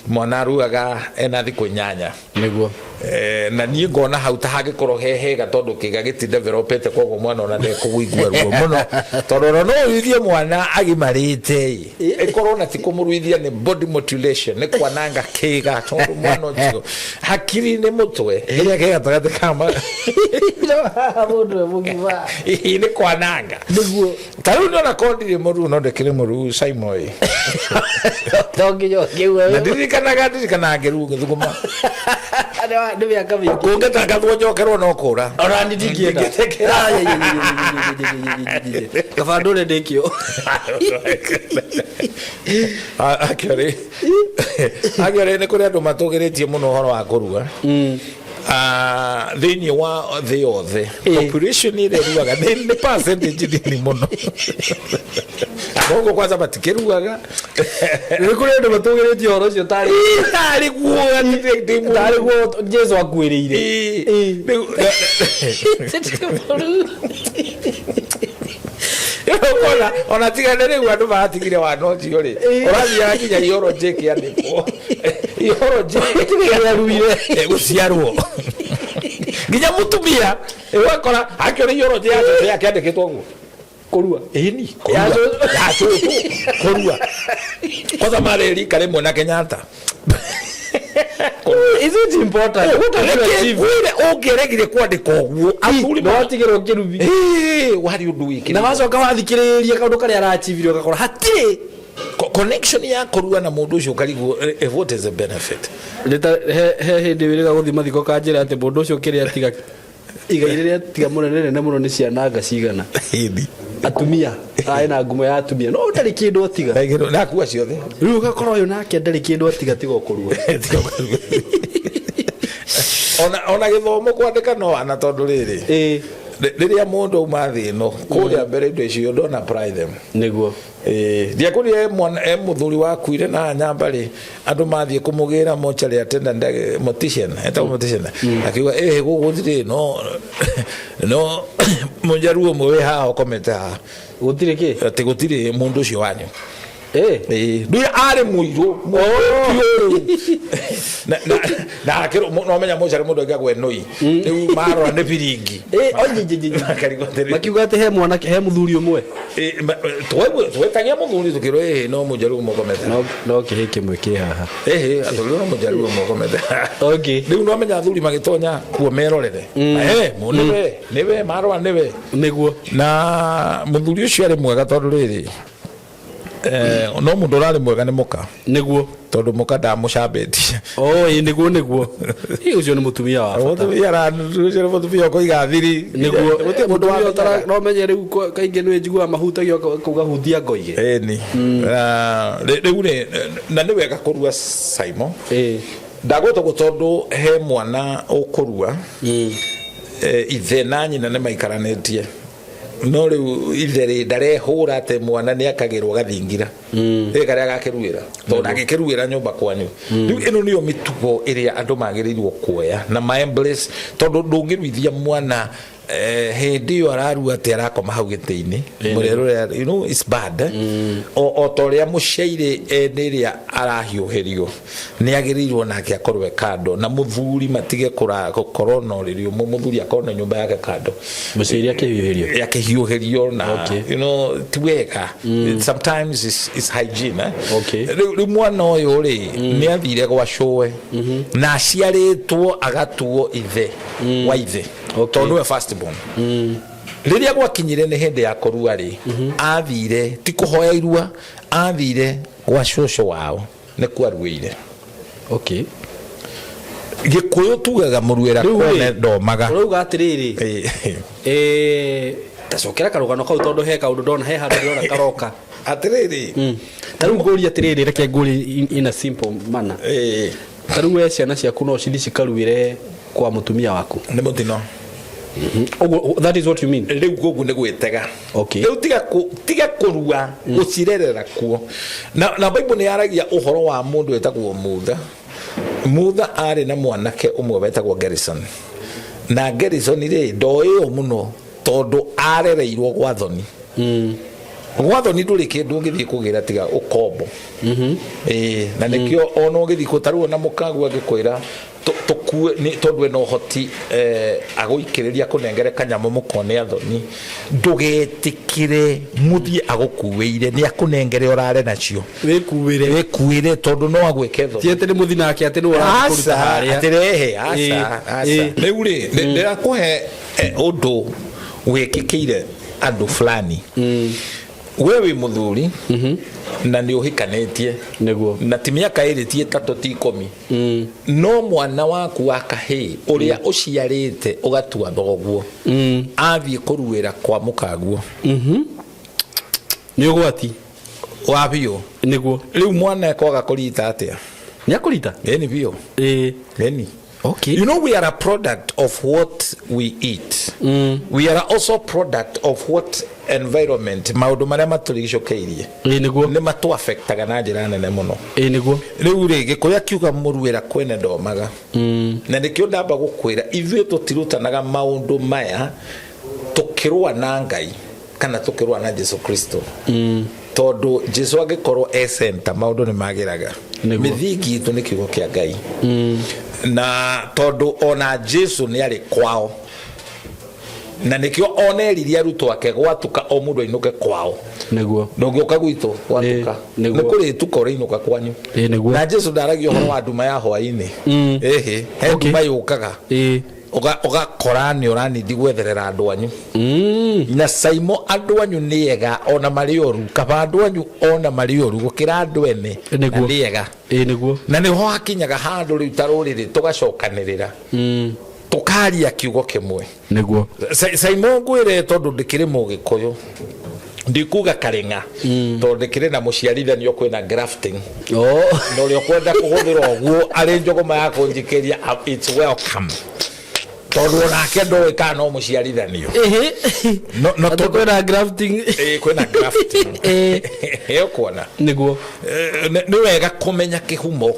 Mwana aruaga ena thikũ 8. Na niĩ ngona hau ta hangĩkorwo he hega tondũ kĩga gĩtidevelopete, koguo mwana ona ndekũguigua ruo mũno, tondũ ona no ũruithie mwana agimarĩte ĩ, ĩkorwo na ti kũmũruithia, nĩ body mutilation, nĩ kwananga kĩga, tondũ mwana ũcio hakiri nĩ mũtwe kĩrĩa kĩ gatagatĩ ka Mũndũ we mũgima. Ĩ, nĩ kwananga. Nĩguo. Ta rĩu nĩona korwo ndirĩ mũruu no ndĩkĩrĩ mũruu, Simon ĩ. To nginya ũkĩgue. Na ndirikanaga ngĩruu ngĩthuguma. Nĩ mĩaka mĩingĩ. Kũngĩtangathwo njokerwo no kũra. Ona ni ndingĩenda. Ndingĩtĩkĩra. Kaba ndũre ndĩkĩo. Akĩorĩ nĩ kũrĩ andũ matũgĩrĩtie mũno ũhoro wa kũrua. Ah, thĩinĩ wa thĩ yothe population ĩrĩa ĩruaga nĩ percentage nini mũno. Koguo kwanza matikĩruaga. Nĩ kũrĩ andũ matũgĩrĩtie ũhoro ũcio tarĩ tarĩ guo atĩ tarĩ guo Jesu akuĩrĩire. Rĩu ũkona ona tiga nĩ rĩu andũ maratigire wana ũcio rĩ, ũrathiaga nginya ihoro njĩkĩandĩkwo ihoro njĩruire gũciarwo nginya mũtumia ũgakora akĩona ihoro njĩ ya cũcũ yake andĩkĩtwo ũguo. Kũrua. Ĩni kũrua ya cũcũ kũrua kwanza marĩ rika rĩmwe na Kenyatta. Is it important? What have you achieved? Kwĩre ũngĩregire kwandĩka ũguo athuri Nĩ watigĩrwo kĩrumi. Ĩĩ, warĩ ũndũ wĩkĩrĩire. Na wacoka wathikĩrĩria kaũndũ karĩa arachivire ũgakora hatirĩ connection ya kũrua na mũndũ ũcio ũkarigwo what is the benefit. He hĩndĩ wĩrĩga gũthiĩ mathiko kanjĩra atĩ mũndũ ũcio kĩrĩa atiga, igai rĩrĩa tiga mũnene nene mũno nĩ ciana anga cigana. Ĩni. Atumia arĩ na ngumo ya atumia no ndarĩ kĩndũ atiga. Nakua ciothe. Rĩu ũgakora ũyũ nake ndarĩ kĩndũ atiga tiga o kũrua. Ona gĩthomo kwandĩka no ana tondũ rĩrĩ rĩrĩa mũndũ auma thĩ ĩno kũrĩa mbere indo icio don't apply them. Nĩguo. Ndiakorire mwana e mũthuri wakuire na nyamba rĩ, andũ mathiĩ kũmũgĩra mortuary attendant, mortician, etagwo mortician, akiuga ĩhĩ gũkũ gũtirĩ no mũnjaruo ũmwe wĩ haha ũkomete haha. Gũtirĩ kĩ? Atĩ gũtirĩ mũndũ ũcio wanyu. Ĩ. Ndũĩ arĩ mũirũ mũirũ na akĩrwo no menya mocarĩ mũndũ aigagwo enũi, rĩu marora nĩ biringi. Makarigwo atĩrĩrĩ. Makiuga atĩ he mwanake, he mũthuri ũmwe. Twetagia mũthuri tũkĩrwo ĩhĩ no mũnjaruo ũmwe ũkomete. No kĩhĩ kĩmwe kĩ haha. Ĩhĩ atũrĩ no mũnjaruo ũmwe ũkomete. Okay. Rĩu no menya athuri magĩtonya kuo merorere. Nĩwe nĩwe marora nĩwe. Nĩguo. Na mũthuri ũcio arĩ mwega tondũ rĩrĩ no mũndũ ũrarĩ mwega nĩ mũka. Nĩguo. Tondũ mũka ndamũcambĩtie. Oh, ĩ nĩguo nĩguo. Ĩ, ũcio nĩ mũtumia wa bata. Mũtumia ũcio nĩ mũtumia ũkũiga thiri. Nĩguo. Gũtirĩ mũndũ Mũtumia wamenyaga. No menye rĩu kaingĩ nĩ njiguaga mahutagia ũkahutia ngoige. Ĩni. Rĩu rĩ na nĩ wega kũrua, Simon. Ndagwĩta ũguo tondũ he mwana ũkũrua, ithe na nyina nĩ maikaranĩtie, no rĩu ithe rĩ ndarehũra atĩ mwana nĩ akagĩrwo gathingira ĩ karĩa agakĩruĩra tondũ ndangĩkĩruĩra nyũmba kwanyu. Rĩu ĩno nĩyo mĩtugo ĩrĩa andũ magĩrĩirwo kuoya na ma embrace, tondũ ndũngĩruithia mwana hĩndĩ ĩyo ararua atĩ arakoma hau gĩtĩ-inĩ mũrerũre, it's bad, eh? O ta ũrĩa mũciairĩ nĩ ĩrĩa arahiũhĩrio nĩ agĩrĩirwo nake akorwo e kando na mũthuri, matige gũkorwo na ũrĩrĩ ũmwe, mũthuri akorwo na nyũmba yake kando. Mũciari akĩhiũhĩrio. Akĩhiũhĩrio na ti wega. Sometimes it's hygiene, eh? Okay. Rĩu mwana ũyũ rĩ nĩ athire gwa cũwe na aciarĩtwo agatuo ithe wa ithe tondũ nĩwe first born. Rĩrĩa gwakinyire nĩ hĩndĩ ya kũrua rĩ, athire ti kũhoya irua, athire gwa cũcũ wao nĩ kwaruĩire. Okay. Gĩkũyũ tugaga mũruĩra Rĩu rĩ, kwene ndomaga. Ũrauga atĩrĩrĩ, tacokera karũgano kau tondũ he kaũndũ ndona, he handũ ndĩrona karoka. Atĩrĩrĩ. Ta rĩu ngũrie atĩrĩrĩ, reke ngũrie in a simple manner. Ta rĩu we ciana ciaku no cithi cikaruĩre kwa mũtumia waku? Nĩ mũtino. Ũguo that is what you mean? Rĩu koguo nĩ gwĩtega. Okay. Rĩu tiga kũrua gũcirerera kuo na Bible nĩ yaragia ũhoro wa mũndũ wetagwo Mutha. Mutha arĩ na mwanake ũmwe wetagwo Gerison, na Gerison rĩ ndoĩo mũno tondũ arereirwo gwa thoni. Gwa thoni ndũrĩ kĩndũ ũngĩthiĩ kũgĩra tiga ũkombo. Ĩĩ, na nĩkĩo ona ũgĩthiĩ kũ tarĩu ona mũkagu angĩkwĩra Tũkue tondũ ena ũhoti agũikĩrĩria kũnengere kanyamũ mũkone athoni. Ndũgetĩkĩre mũthiĩ agũkuĩire, nĩ akũnengere ũrare nacio. Wĩkuĩre. Wĩkuĩre, tondũ no agwĩke thoni. Ti atĩ nĩ mũthi nake atĩ nĩ ũrakũruta Aca, harĩa. atĩrehe aca. Aca. Rĩu rĩ, ndĩrakũhe ũndũ wĩkĩkĩire andũ fulani. We wĩ mũthuri na nĩ ũhikanĩtie. Nĩguo. Na ti mĩaka 2, ti 3, ti 10, no mwana waku wa kahĩĩ ũrĩa ũciarĩte ũgatua thoguo athiĩ kũruĩra kwa mũkaguo. Nĩ ũgwati. Wa biũ. Nĩguo. Rĩu mwana ekwaga kũrita atĩa? Nĩ akũrita. Ĩni biũ. Ĩni. You know, we are a product of what we eat. We are also product of what environment, maũndũ marĩa matũrigicũkĩirie. Ĩĩ nĩguo. Nĩ matũ-affectaga na njĩra nene mũno. Ĩĩ nĩguo. Rĩu rĩ, Gĩkũyũ akiuga mũruĩra kwene ndomaga. Na nĩkĩo ndamba gũkwĩra ithuĩ tũtirutanaga maũndũ maya tũkĩrũa na Ngai kana tũkĩrũa na Jesu Kristo, tondũ Jesu angĩkorwo e center, maũndũ nĩ magĩraga. Mĩthingi itũ nĩ kiugo kĩa Ngai, na tondũ ona Jesu nĩ arĩ kwao, na nĩkĩo oneririe arutwo ake gwatuka o mũndũ ainũke kwao. Ndũngĩũka gwitũ gwatuka. Nĩ kũrĩtuka ũrĩinũka kwanyu. Ĩĩ nĩguo. Na Jesu ndaragia ũhoro wa nduma ya hwaĩ-inĩ. Ĩhĩ he nduma yũkaga ũgakora nĩ ũranindi gwetherera andũ anyu. Na Saimo, andũ anyu nĩ ega ona marĩ oru, kaba andũ anyu ona marĩ oru gũkĩra andũ ene na nĩ ega. Ĩĩ nĩguo. Na nĩho hakinyaga handũ rĩu ta rũrĩrĩ tũgacokanĩrĩra, tũkaria kiugo kĩmwe. Saimo, ngwĩre, tondũ ndĩkĩrĩ mũgĩkũyũ, ndikuga karĩng'a, tondũ ndĩkĩrĩ na mũciarithanio, kwĩna grafting, na ũrĩa ũkwenda kũhũthĩra ũguo arĩ njũgũma ya kũnjikĩria, it's welcome, tondũ onake ndoĩ kana no mũciarithanio. No Atĩ tondũ kwĩna grafting. Ĩĩ, kwĩna grafting. Ĩkuona. Nĩ wega kũmenya kĩhumo,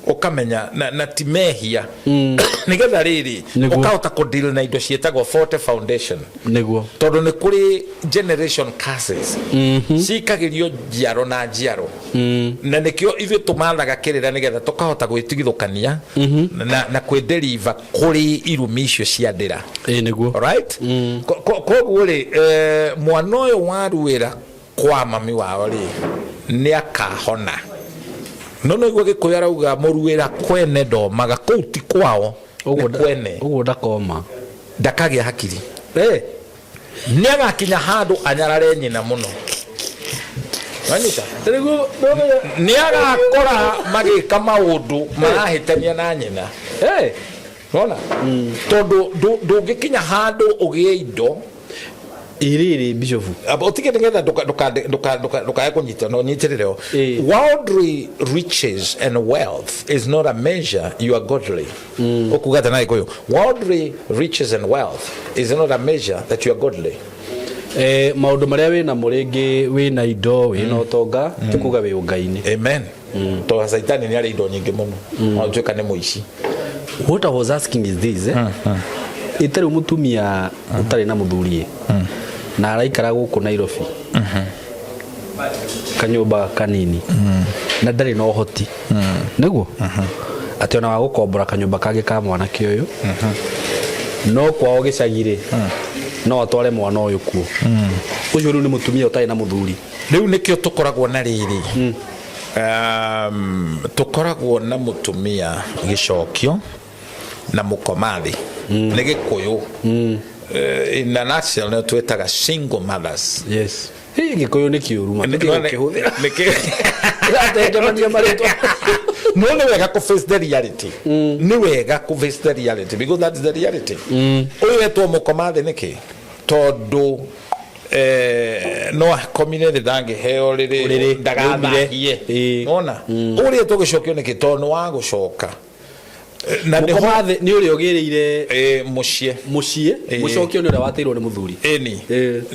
ũkamenya na ti mehia, nĩgetha rĩrĩ ũkahota kũdeal na indo ciĩtagwo forte foundation, tondũ nĩ kũrĩ generation curses cikagĩrio njiaro na njiaro, na nĩkĩo ithuĩ tũmathaga kĩrĩra nĩgetha tũkahota gwĩtigithũkania na kwĩdeliver kũrĩ irumi icio cia ndĩra. Ĩĩ nĩguo. Alright? Koguo rĩ, mwana ũyũ waruĩra kwa mami wao rĩ, nĩ akahona. No no igua Gĩkũyũ arauga mũruĩra kwene ndomaga, kũu ti kwao, nĩ kwene. Ũguo ndakoma. Ndakagĩa hakiri. Nĩ agakinya handũ anyarare nyina mũno. Wanyita? Nĩ agakora magĩka maũndũ marahĩtania na nyina. Nona tondũ ndũngĩkinya handũ ũgĩe indo. Irĩrĩ bishop. Ũtige nĩgetha ndũkae kũnyita, no nyitĩrĩre o. Worldly riches and wealth is not a measure you are godly. Ũkuga atĩa na Gĩkũyũ? Worldly riches and wealth is not a measure that you are godly. Maũndũ marĩa wĩnamo, rĩngĩ wĩna indo, wĩna ũtonga, ti kuga wĩ ũngai-inĩ. Amen. Tondũ Caitani nĩ arĩ indo nyingĩ mũno, no tuĩka nĩ mũici. What I was asking is this, ĩtarĩ mũtumia ũtarĩ na mũthuri na araikara gũkũ Nairobi kanyũmba kanini na ndarĩ na ũhoti nĩguo atĩ ona wa gũkombora kanyũmba kangĩ ka mwanake ũyũ, no kwao gĩcagi-rĩ no atware mwana ũyũ kuo. Ũcio rĩu nĩ mũtumia ũtarĩ na mũthuri. Rĩu nĩkĩo tũkoragwo na rĩrĩ, tũkoragwo na mũtumia gĩcokio na mũkomathi nĩ Gĩkũyũ. In a nutshell, nĩ twĩtaga single mothers. Yes. Hĩ, Gĩkũyũ nĩ kĩũru ma. Gũkĩhũthĩra. Ĩratengemania marĩtwa. No nĩ wega kũ face the reality, nĩ wega kũ face the reality, because that's the reality. Ũyũ etwo mũkomathĩ nĩkĩ? Tondũ no akomire thĩ, ndangĩheo rĩrĩ. Ũrĩrĩ, ndagathahie. Nona ũrĩa etwo gĩcokio nĩkĩ? Tondũ nĩ wa gũcoka. Na nĩho Mũkomathĩ nĩ ũrĩa ũgĩrĩire mũciĩ. Mũciĩ. Mũcokio nĩ ũrĩa wateirwo nĩ mũthuri. Ĩni.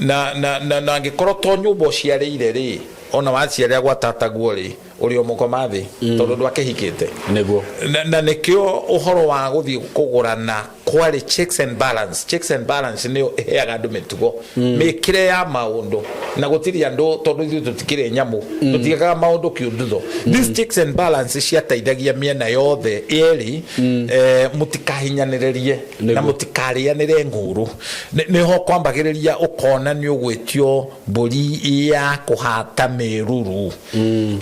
Na angĩkorwo to nyũmba ũciarĩire rĩ, ona waciarĩra gwa tataguo rĩ, ũrĩ o mũkomathĩ, tondũ ndwakĩhikĩte. Nĩguo. Na nĩkĩo ũhoro wa gũthiĩ kũgũrana. Kwarĩ checks and balance. Checks and balance nĩyo ĩheaga andũ mĩtugo, mĩkĩre ya maũndũ, na gũtirĩ andũ, tondũ ithuĩ tũtikĩrĩ nyamũ, tũtiĩkaga maũndũ kĩũndutho. These checks and balance ciateithagia mĩena yothe ĩrĩ, mũtikahinyanĩrĩrie na mũtikarĩanĩre ng'ũrũ. Nĩho kwambagĩrĩria ũkona nĩ ũgwĩtio mbũri ya kũhata mĩruru,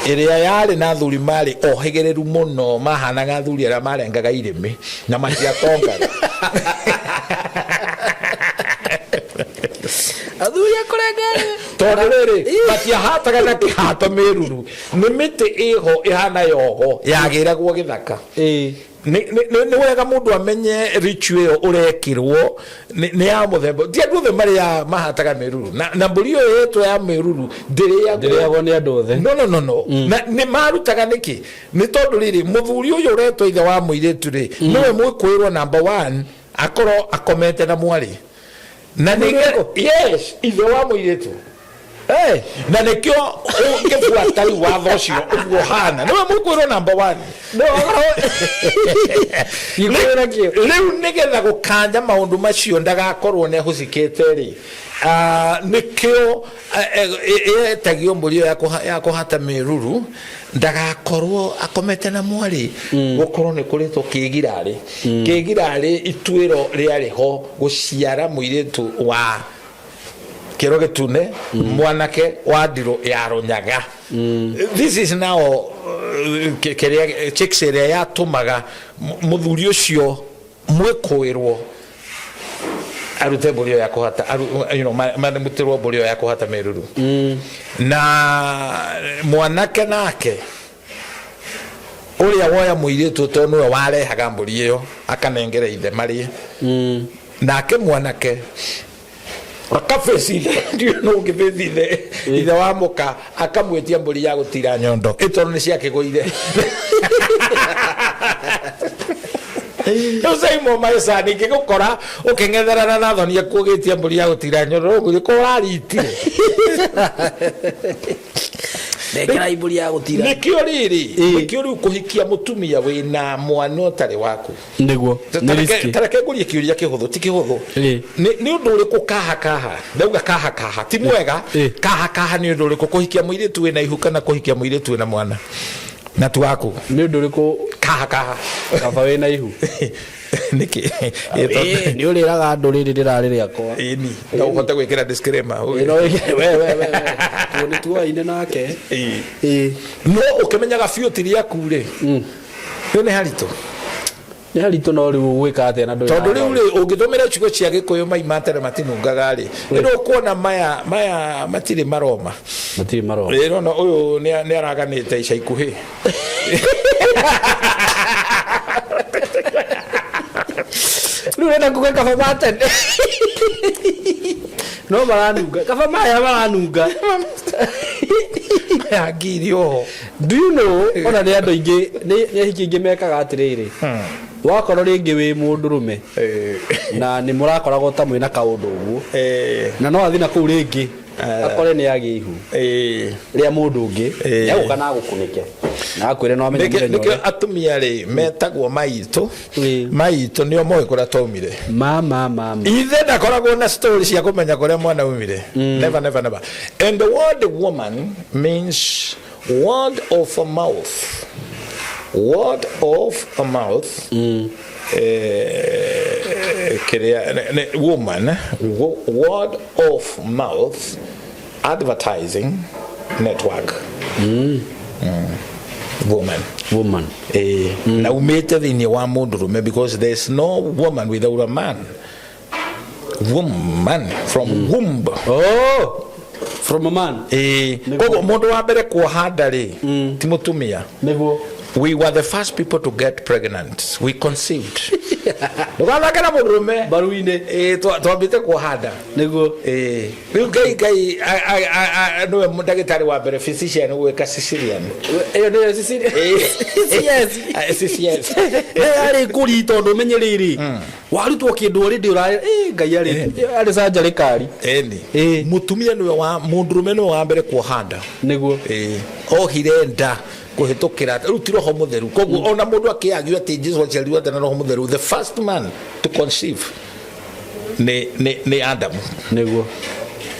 ĩrĩa yarĩ na athuri marĩ ohĩgĩrĩru mũno, mahanaga athuri arĩa marengaga irĩmĩ na matiatongaga. Athuri akũrenga. Tondũ rĩrĩ, matiahataga na kĩhato mĩruru, nĩ mĩtĩ ĩho ĩhana yogo yagĩragwo gĩthaka. Nĩ wega mũndũ amenye ritual ĩyo ũrekĩrwo nĩ ya mũthemba. Ti andũ othe marĩa mahataga mĩruru, na mbũri ĩyo yetwo ya mĩruru ndĩrĩagwo. Ndĩrĩagwo nĩ andũ othe. No, no, no, no. Na nĩ marutaga nĩkĩ? Nĩ tondũ rĩrĩ, mũthuri ũyũ ũretwo ithe wa mũirĩtu rĩ, nĩwe mwĩkwĩrwo number one akorwo akomete na mwarĩ na nĩ, yes, ithe wa mũirĩtu. Hey. Na nĩkĩo ũngĩbuata rĩu watho ũcio ũguo ũhana, nĩwe mũkwĩrwo number one. Gĩkũyũ nakĩo. Rĩu nĩgetha gũkanja maũndũ macio ndagakorwo nĩ ahũcikĩte rĩ, nĩkĩo etagio mbũri ĩyo ya kũhata mĩruru, ndagakorwo akomete na mwarĩ, gũkorwo nĩ kũrĩtwo kĩgirarĩ. Kĩgirarĩ ituĩro rĩarĩ ho gũciara mũirĩtu wa kĩro gĩtune, mwanake wa ndirũ ya rũnyaga. This is now kĩrĩa chicks ĩrĩa yatũmaga mũthuri ũcio mwĩkũĩrwo arute mbũri ĩyo ya kũhata marutĩrwo mbũri ĩyo ya kũhata mĩruru, na mwanake nake ũrĩa woya mũirĩtu, tondũ nĩwe warehaga mbũri ĩyo akanengera ithe marĩe, nake mwanake akabĩci ithe, ndiũĩ nũ ũngĩbĩci ithe, ithe wa mũka akamwĩtia mbũri ya gũtira nyondo ĩ, tondũ nĩ ciakĩgũire. Rĩu Simon Maisa ningĩ gũkora ũkĩng'etherana na thoni akuũgĩtie mbũri ya gũtira nyondo, ũguo ko ũraritire. Ndekera mbũri ya gũtira. Nĩkĩo rĩrĩ, nĩkĩo rĩu kũhikia mũtumia wĩna mwana ũtarĩ waku Nĩguo nĩ risky. Tareke ngũrie kĩũria kĩhũthũ, ti kĩhũthũ. Nĩ ũndũ ũrĩkũ kaha kaha, ndauga kaha kaha ti mwega. Kaha kaha nĩ ũndũ ũrĩkũ, kũhikia mũirĩtu wĩna ihu kana kũhikia mũirĩtu wĩna mwana na ti waku? Nĩ ũndũ ũrĩkũ? Kaha kaha. Kaba wĩna ihu. Nĩkĩ? Nĩ ũrĩraga andũ rĩrĩ rĩrarĩ rĩakwa. Ĩni, no ũhote gwĩkĩra disclaimer. Ĩ, no we we we we tuo nĩ tuoaine nake. No ũkĩmenyaga biũ ti rĩaku rĩ, rĩu nĩ haritũ. Nĩ haritũ, no rĩu ũgwĩka atĩa na ndũrĩ tondũ na rĩu rĩ, ũngĩtũmĩra ciugo cia Gĩkũyũ, mai ma tene matinungaga rĩ, rĩu ũkuona maya matirĩ maroma. Matirĩ maroma. Ĩ, nona ũyũ nĩ araganĩte ica ikuhĩ. Rĩu ũrenda kuga kaba ma tene no maranunga, kaba maya maranunga. Maya ngiri oho. Do you know, ona nĩ andũ aingĩ, nĩ ahiki aingĩ mekaga atĩrĩrĩ, wakorwo rĩngĩ wĩ mũndũrũme na nĩ mũrakoragwo ta mwĩna kaũndũ ũguo, na no athiĩ na kũu rĩngĩ akore nĩ agĩa ihu rĩa mũndũ ũngĩ, egũka na agũkunĩke na akwĩre no amenye mũthenya Nĩkĩo ũrĩa atumia rĩ metagwo maitũ. Maitũ nĩo moĩ kũrĩa twaumire. Ma ma ma. Ithe ndakoragwo na story cia kũmenya kũrĩa mwana umire. Never, never, never. And the word woman means word of a mouth, word of a mouth. Kĩrĩa woman, word of mouth advertising network. Woman. Woman. Na umĩte thĩinĩ wa mũndũrũme, because there is no woman without a man. Woman from womb. Oh, from a man. Koguo mũndũ wa mbere kuoha nda rĩ, ti mũtumia. Nĩguo. We were the first people to get pregnant. We conceived. Ndũgathake na mũndũrũme. Mbaru-inĩ. Twambĩte kuoha nda. Nĩguo. Rĩu Ngai nĩwe ndagĩtarĩ wa mbere, physician, gwĩka cesarean. Ĩyo nĩyo Cecilia. Yes. CCS. Yarĩ kũri tondũ ũmenye rĩrĩ, warutwo kĩndũ already ũrarĩ Ngai arĩ canjarĩ kari. Ĩni. Mũtumia nĩwe wa mũndũrũme nĩwe wa mbere kuoha nda. Nĩguo. Ohire nda. Kũhĩtũkĩra rĩu ti Roho Mũtheru. Koguo ona mũndũ akĩagio atĩ Jesu aciarirwo atĩa na Roho Mũtheru, the first man to conceive nĩ Adamu. Nĩguo.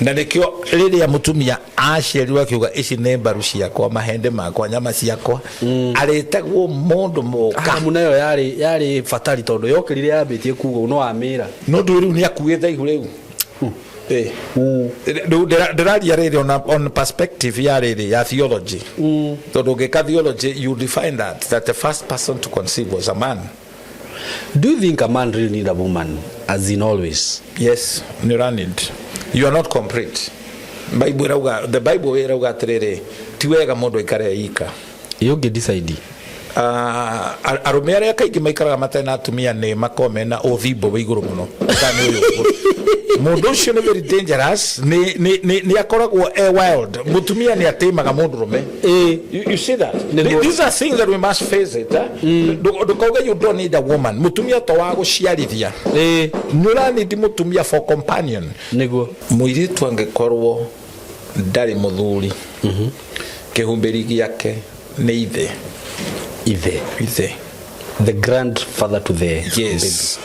Na nĩkĩo rĩrĩa mũtumia aciarirwo akiuga, "Ici nĩ mbaru ciakwa, mahĩndĩ makwa, nyama ciakwa," arĩtagwo mũndũ mũka. Adamu nayo yarĩ batari tondũ yokĩrire yambĩtie kuga no wamĩra. No ndũ rĩu nĩ akuĩte ihu rĩu. Rĩu ndĩraria rĩrĩ on perspective ya rĩrĩ ya theology, tondũ ũngĩka theology you define that the first person to conceive was a man. Do you think a man really need a woman, as in always? Yes, nĩ ũranid. You are not complete. Bible ĩrauga, the Bible ĩrauga atĩrĩrĩ, ti wega mũndũ aikare ika. Ĩ decide. Arũme arĩa kaingĩ maikaraga matarĩ na atumia nĩ makoragwo mena ũthimbo wĩ igũrũ mũno. Kana nĩ ũyũ ũguo. Mũndũ ũcio nĩ very dangerous, nĩ akoragwo e wild. Mũtumia nĩ atĩmaga mũndũrũme. You see that? Nĩguo. These are things that we must face it, eh? Ndũkauge you don't need a woman. Mũtumia to wa gũciarithia. Nĩ ũranidi mũtumia for companion. Nĩguo. Mũirĩtu angĩkorwo ndarĩ mũthuri, kĩhumbĩri gĩake nĩ ithe. Ithe. Ithe. The grandfather to the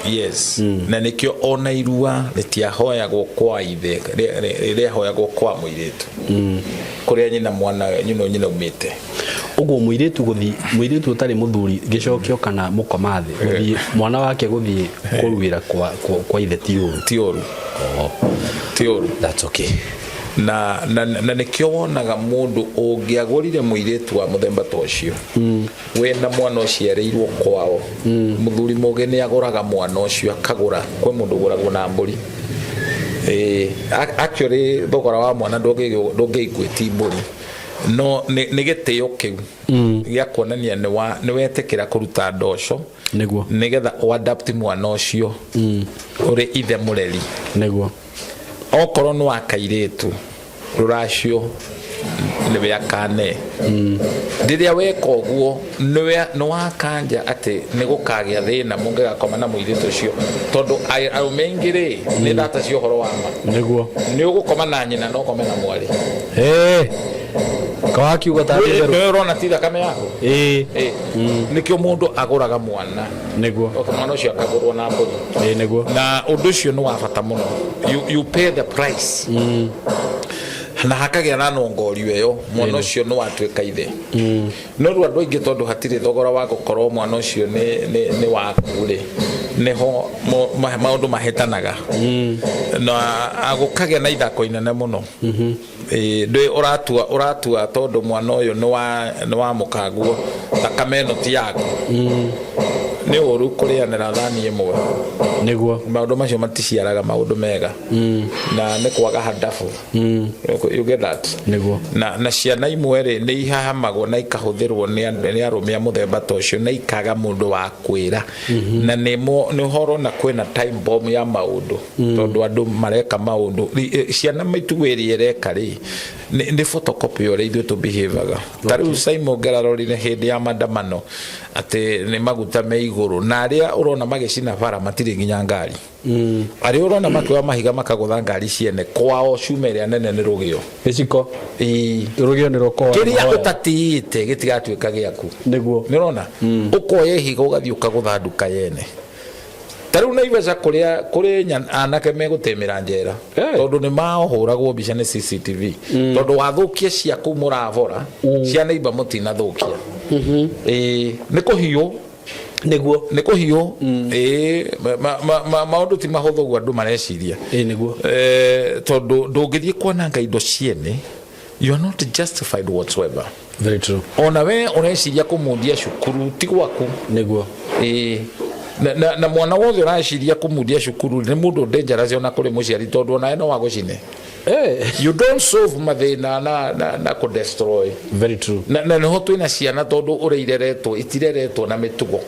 Yes, na nĩkĩo ona irua rĩtiahoyagwo kwa ithe, rĩahoyagwo kwa mũirĩtu kũrĩa nyina mwana nyina umĩte. Ũguo mũirĩtu gũthiĩ, mũirĩtu ũtarĩ mũthuri gĩcokio kana mũkoma thĩ gũthiĩ mwana wake gũthiĩ kũruĩra kwa ithe ti ũru? Ti ũru. Oh. Ti ũru. That's okay. Na nĩkĩo wonaga mũndũ ũngĩagũrire mũirĩtu wa mũthemba ta ũcio wĩna mwana ũciarĩirwo kwao, mũthuri mũgĩ nĩ agũraga mwana ũcio, akagũra kwĩ mũndũ ũgũragwo na mbũri. Ĩĩ, actually thogora wa mwana ndũngĩiguĩti mbũri, no nĩ gĩtĩo kĩu gĩa kuonania nĩ wetĩkĩra kũruta ndoco nĩgetha ũadapt mwana ũcio ũrĩ ithe mũreri. Okorwo nĩ wa kairĩtu, rũracio nĩwe akane. Rĩrĩa weka ũguo nĩ wakanja atĩ nĩ gũkagĩa thĩna mũngĩgakoma na mũirĩtu ũcio, tondũ arũme aingĩ rĩ nĩ thata cia ũhoro wa ma. Nĩ ũgũkoma na nyina no ũkome na mwarĩ. Kawakiuga tarĩ therũ. Nĩ ũrona ti thakame yaku. Ĩĩ. Nĩkĩo mũndũ agũraga mwana. Oka mwana ũcio akagũrwo na mbũri. Ĩĩ nĩguo. Na ũndũ ũcio nĩ wa bata mũno. You pay the price na hakagĩa na nongorio ĩyo, mwana ũcio nĩ watuĩka ithe. No rĩu andũ aingĩ, tondũ hatirĩ thogora wa gũkorwo mwana ũcio nĩ waku rĩ, nĩho maũndũ mahĩtanaga na gũkagĩa na ithako inene mũno. Ĩĩ, ndĩ ũratua tondũ mwana ũyũ nĩ wa mũkaguo, thakame ĩno ti yaku. Nĩ ũru kũrĩanĩra thani ĩmwe. Maũndũ macio maticiaraga maũndũ mega na nĩ kwaga hadabu. You get that? Nĩguo. Na ciana imwe rĩ nĩ ihahamagwo na ikahũthĩrwo nĩ arũme a mũthemba ta ũcio na ikaga mũndũ wa kwĩra, na nĩ ũhoro na kwĩna time bomb ya maũndũ, tondũ andũ mareka maũndũ. Ciana mĩtugo ĩrĩa ĩreka rĩ nĩ photocopy ũrĩa ithuĩ tũbehavaga. Ta rĩu Simon ngerarorire hĩndĩ ya maandamano atĩ nĩ maguta me igũrũ, na arĩa ũrona magĩcina bara matirĩ nginya ngari. Arĩa ũrona makĩoya mahiga makagũtha ngari ciene kwao, cuma ĩrĩa nene nĩ rũgĩo. Gĩciko. Ĩĩ. Rũgĩo nĩ rũkoa. Kĩrĩa ũtatĩĩte gĩtigatuĩka gĩaku. Nĩ ũrona ũkoya ihiga ũgathiĩ ũkagũtha nduka yene. Ta rĩu Naivasha kũrĩa kũrĩ anake megũtĩmĩra njera tondũ nĩ maohũragwo mbica nĩ CCTV, tondũ wathũkia cia kũu mũravora, cia neighbor mũtinathũkia. Ĩĩ, nĩ kũhiũ. Nĩ kũhiũ. Ĩĩ, maũndũ ti mahũthũ ũguo andũ mareciria. Ĩĩ nĩguo. Tondũ ndũngĩthiĩ kwananga indo ciene, you are not justified whatsoever. Very true. Ona we ũreciria kũmundia cukuru ti gwaku. Ĩĩ. Na mwana wothe ũreciria kũmundia cukuru nĩ mũndũ dangerous ona kũrĩ mũciari, tondũ onawe no wagũcine. You don't solve mathĩna na kũdestroy. Very true. Na nĩho twĩna ciana, tondũ ũrĩa ireretwo itireretwo na mĩtugo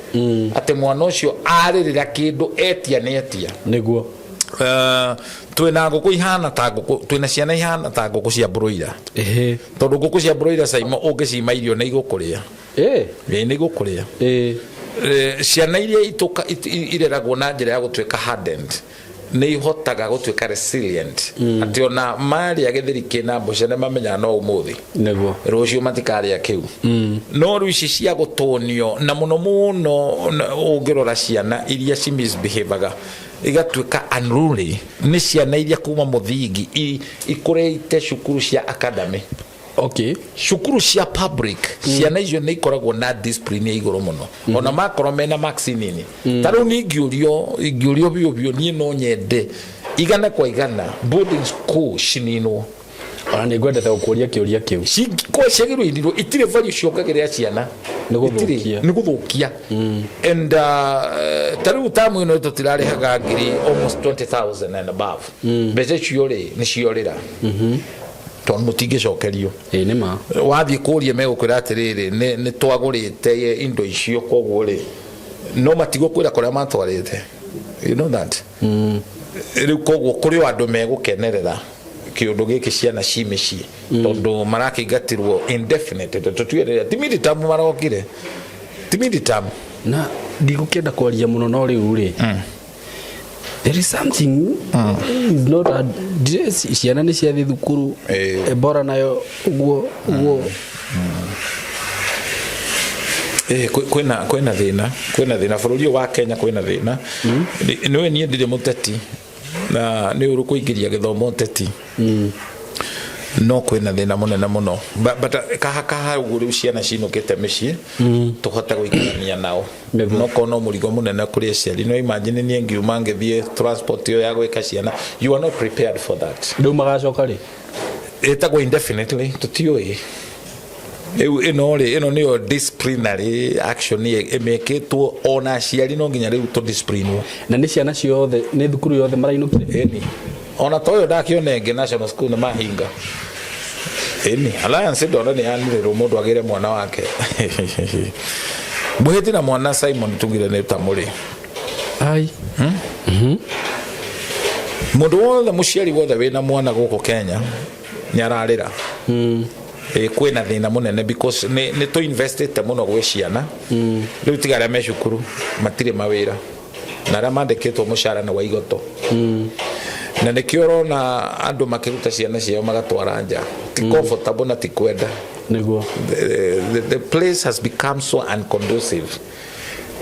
atĩ mwana ũcio arĩrĩra kĩndũ etia nĩ etia. Twĩna ngũkũ ihana ta ngũkũ, twĩna ciana ihana ta ngũkũ cia broiler, tondũ ngũkũ cia broiler caimo ũngĩcima irio nĩ igũkũrĩa. Ĩĩ, nĩ igũkũrĩa. Ciana iria ireragwo na njĩra ya gũtuĩka hardened. Nĩ ihotaga gũtuĩka resilient, atĩ ona marĩa gĩtheri kĩna mboca nĩ mamenyaga no ũmũthĩ, rũciũ matikarĩa kĩu. No rĩu ici cia gũtũnio na mũno mũno ũngĩrora ciana iria ci misbehavaga igatuĩka unruly nĩ ciana iria kuma mũthingi ikũrĩte cukuru cia academy. Cukuru cia public, ciana icio nĩ ikoragwo na discipline ya igũrũ mũno, ona makorwo mena marks nini. Ta rĩu niĩ ingĩũrio biũ biũ, niĩ no nyende 100% boarding school cininwo. Ona nĩ ngwendete gũkũria kĩũria kĩu. Ko ciagĩrĩirwo ininwo, itirĩ value ciongagĩrĩra ciana. Nĩ gũthũkia. Nĩ gũthũkia. And ta rĩu tamu ĩno tũtirarĩhaga ngiri almost 20,000 and above. Mbeca icio rĩ, nĩ ciorĩra tondũ mũtingĩcokerio. Ĩ, nĩ ma. Wathiĩ kũria megũkwĩra atĩrĩrĩ, nĩ twagũrĩte indo icio, koguo rĩ, no matigũkwĩra kũrĩa matwarĩte, you know that. Rĩu koguo kũrĩ o andũ megũkenerera kĩũndũ gĩkĩ, ciana ci mĩciĩ, tondũ marakĩingatirwo indefinite. Tũtuĩrĩra ti midterm, marokire ti midterm. Na ndigũkĩenda kwaria mũno, no rĩu rĩ, there is something is not a, ciana nĩ ciathiĩ thukuru. Ebola nayo ũguo ũguo. Kwĩna thĩna bũrũri ũyũ wa Kenya, kwĩna thĩna. Nĩwe niĩ ndirĩ mũteti na nĩ ũru kũingĩria gĩthomo ũteti, no kwĩna thĩna mũnene mũno. But kaha kaha ũguo rĩu ciana cinũkĩte mĩciĩ, tũhote gũikarania nao. No korwo no mũrigo mũnene kũrĩ aciari. No imagine niĩ ngiuma ngĩthiĩ transport ĩyo ya gwĩka ciana, you are not prepared for that. Rĩu magacoka rĩ? Ĩtagwo indefinitely, tũtiũĩ. Rĩu ĩno rĩ, ĩno nĩyo disciplinary action ĩmĩkĩtwo, ona aciari no nginya rĩu tũdisciplinwo. Na nĩ ciana ciothe, nĩ thukuru yothe marainũkire? Ĩni, ona ta ũyũ ndakĩona ĩngĩ national school nĩ mahinga. Ĩni, Alliance ndona nĩ yanĩrĩrwo mũndũ agĩre mwana wake mwĩhĩti na mwana Simon tugire nĩ ta mũrĩ. Ai. Mũndũ wothe, mũciari wothe wĩna mwana gũkũ Kenya nĩ ararĩra. Ĩ, kwĩna thĩna mũnene because nĩ tũ investĩte mũno gwĩ ciana. Rĩu tiga arĩa me cukuru matirĩ mawĩra, na arĩa mandĩkĩtwo mũcara nĩ wa igoto, na nĩkĩo ũrona andũ makĩruta ciana ciao magatwara nja, ti comfortable na ti kwenda. The place has become so unconducive.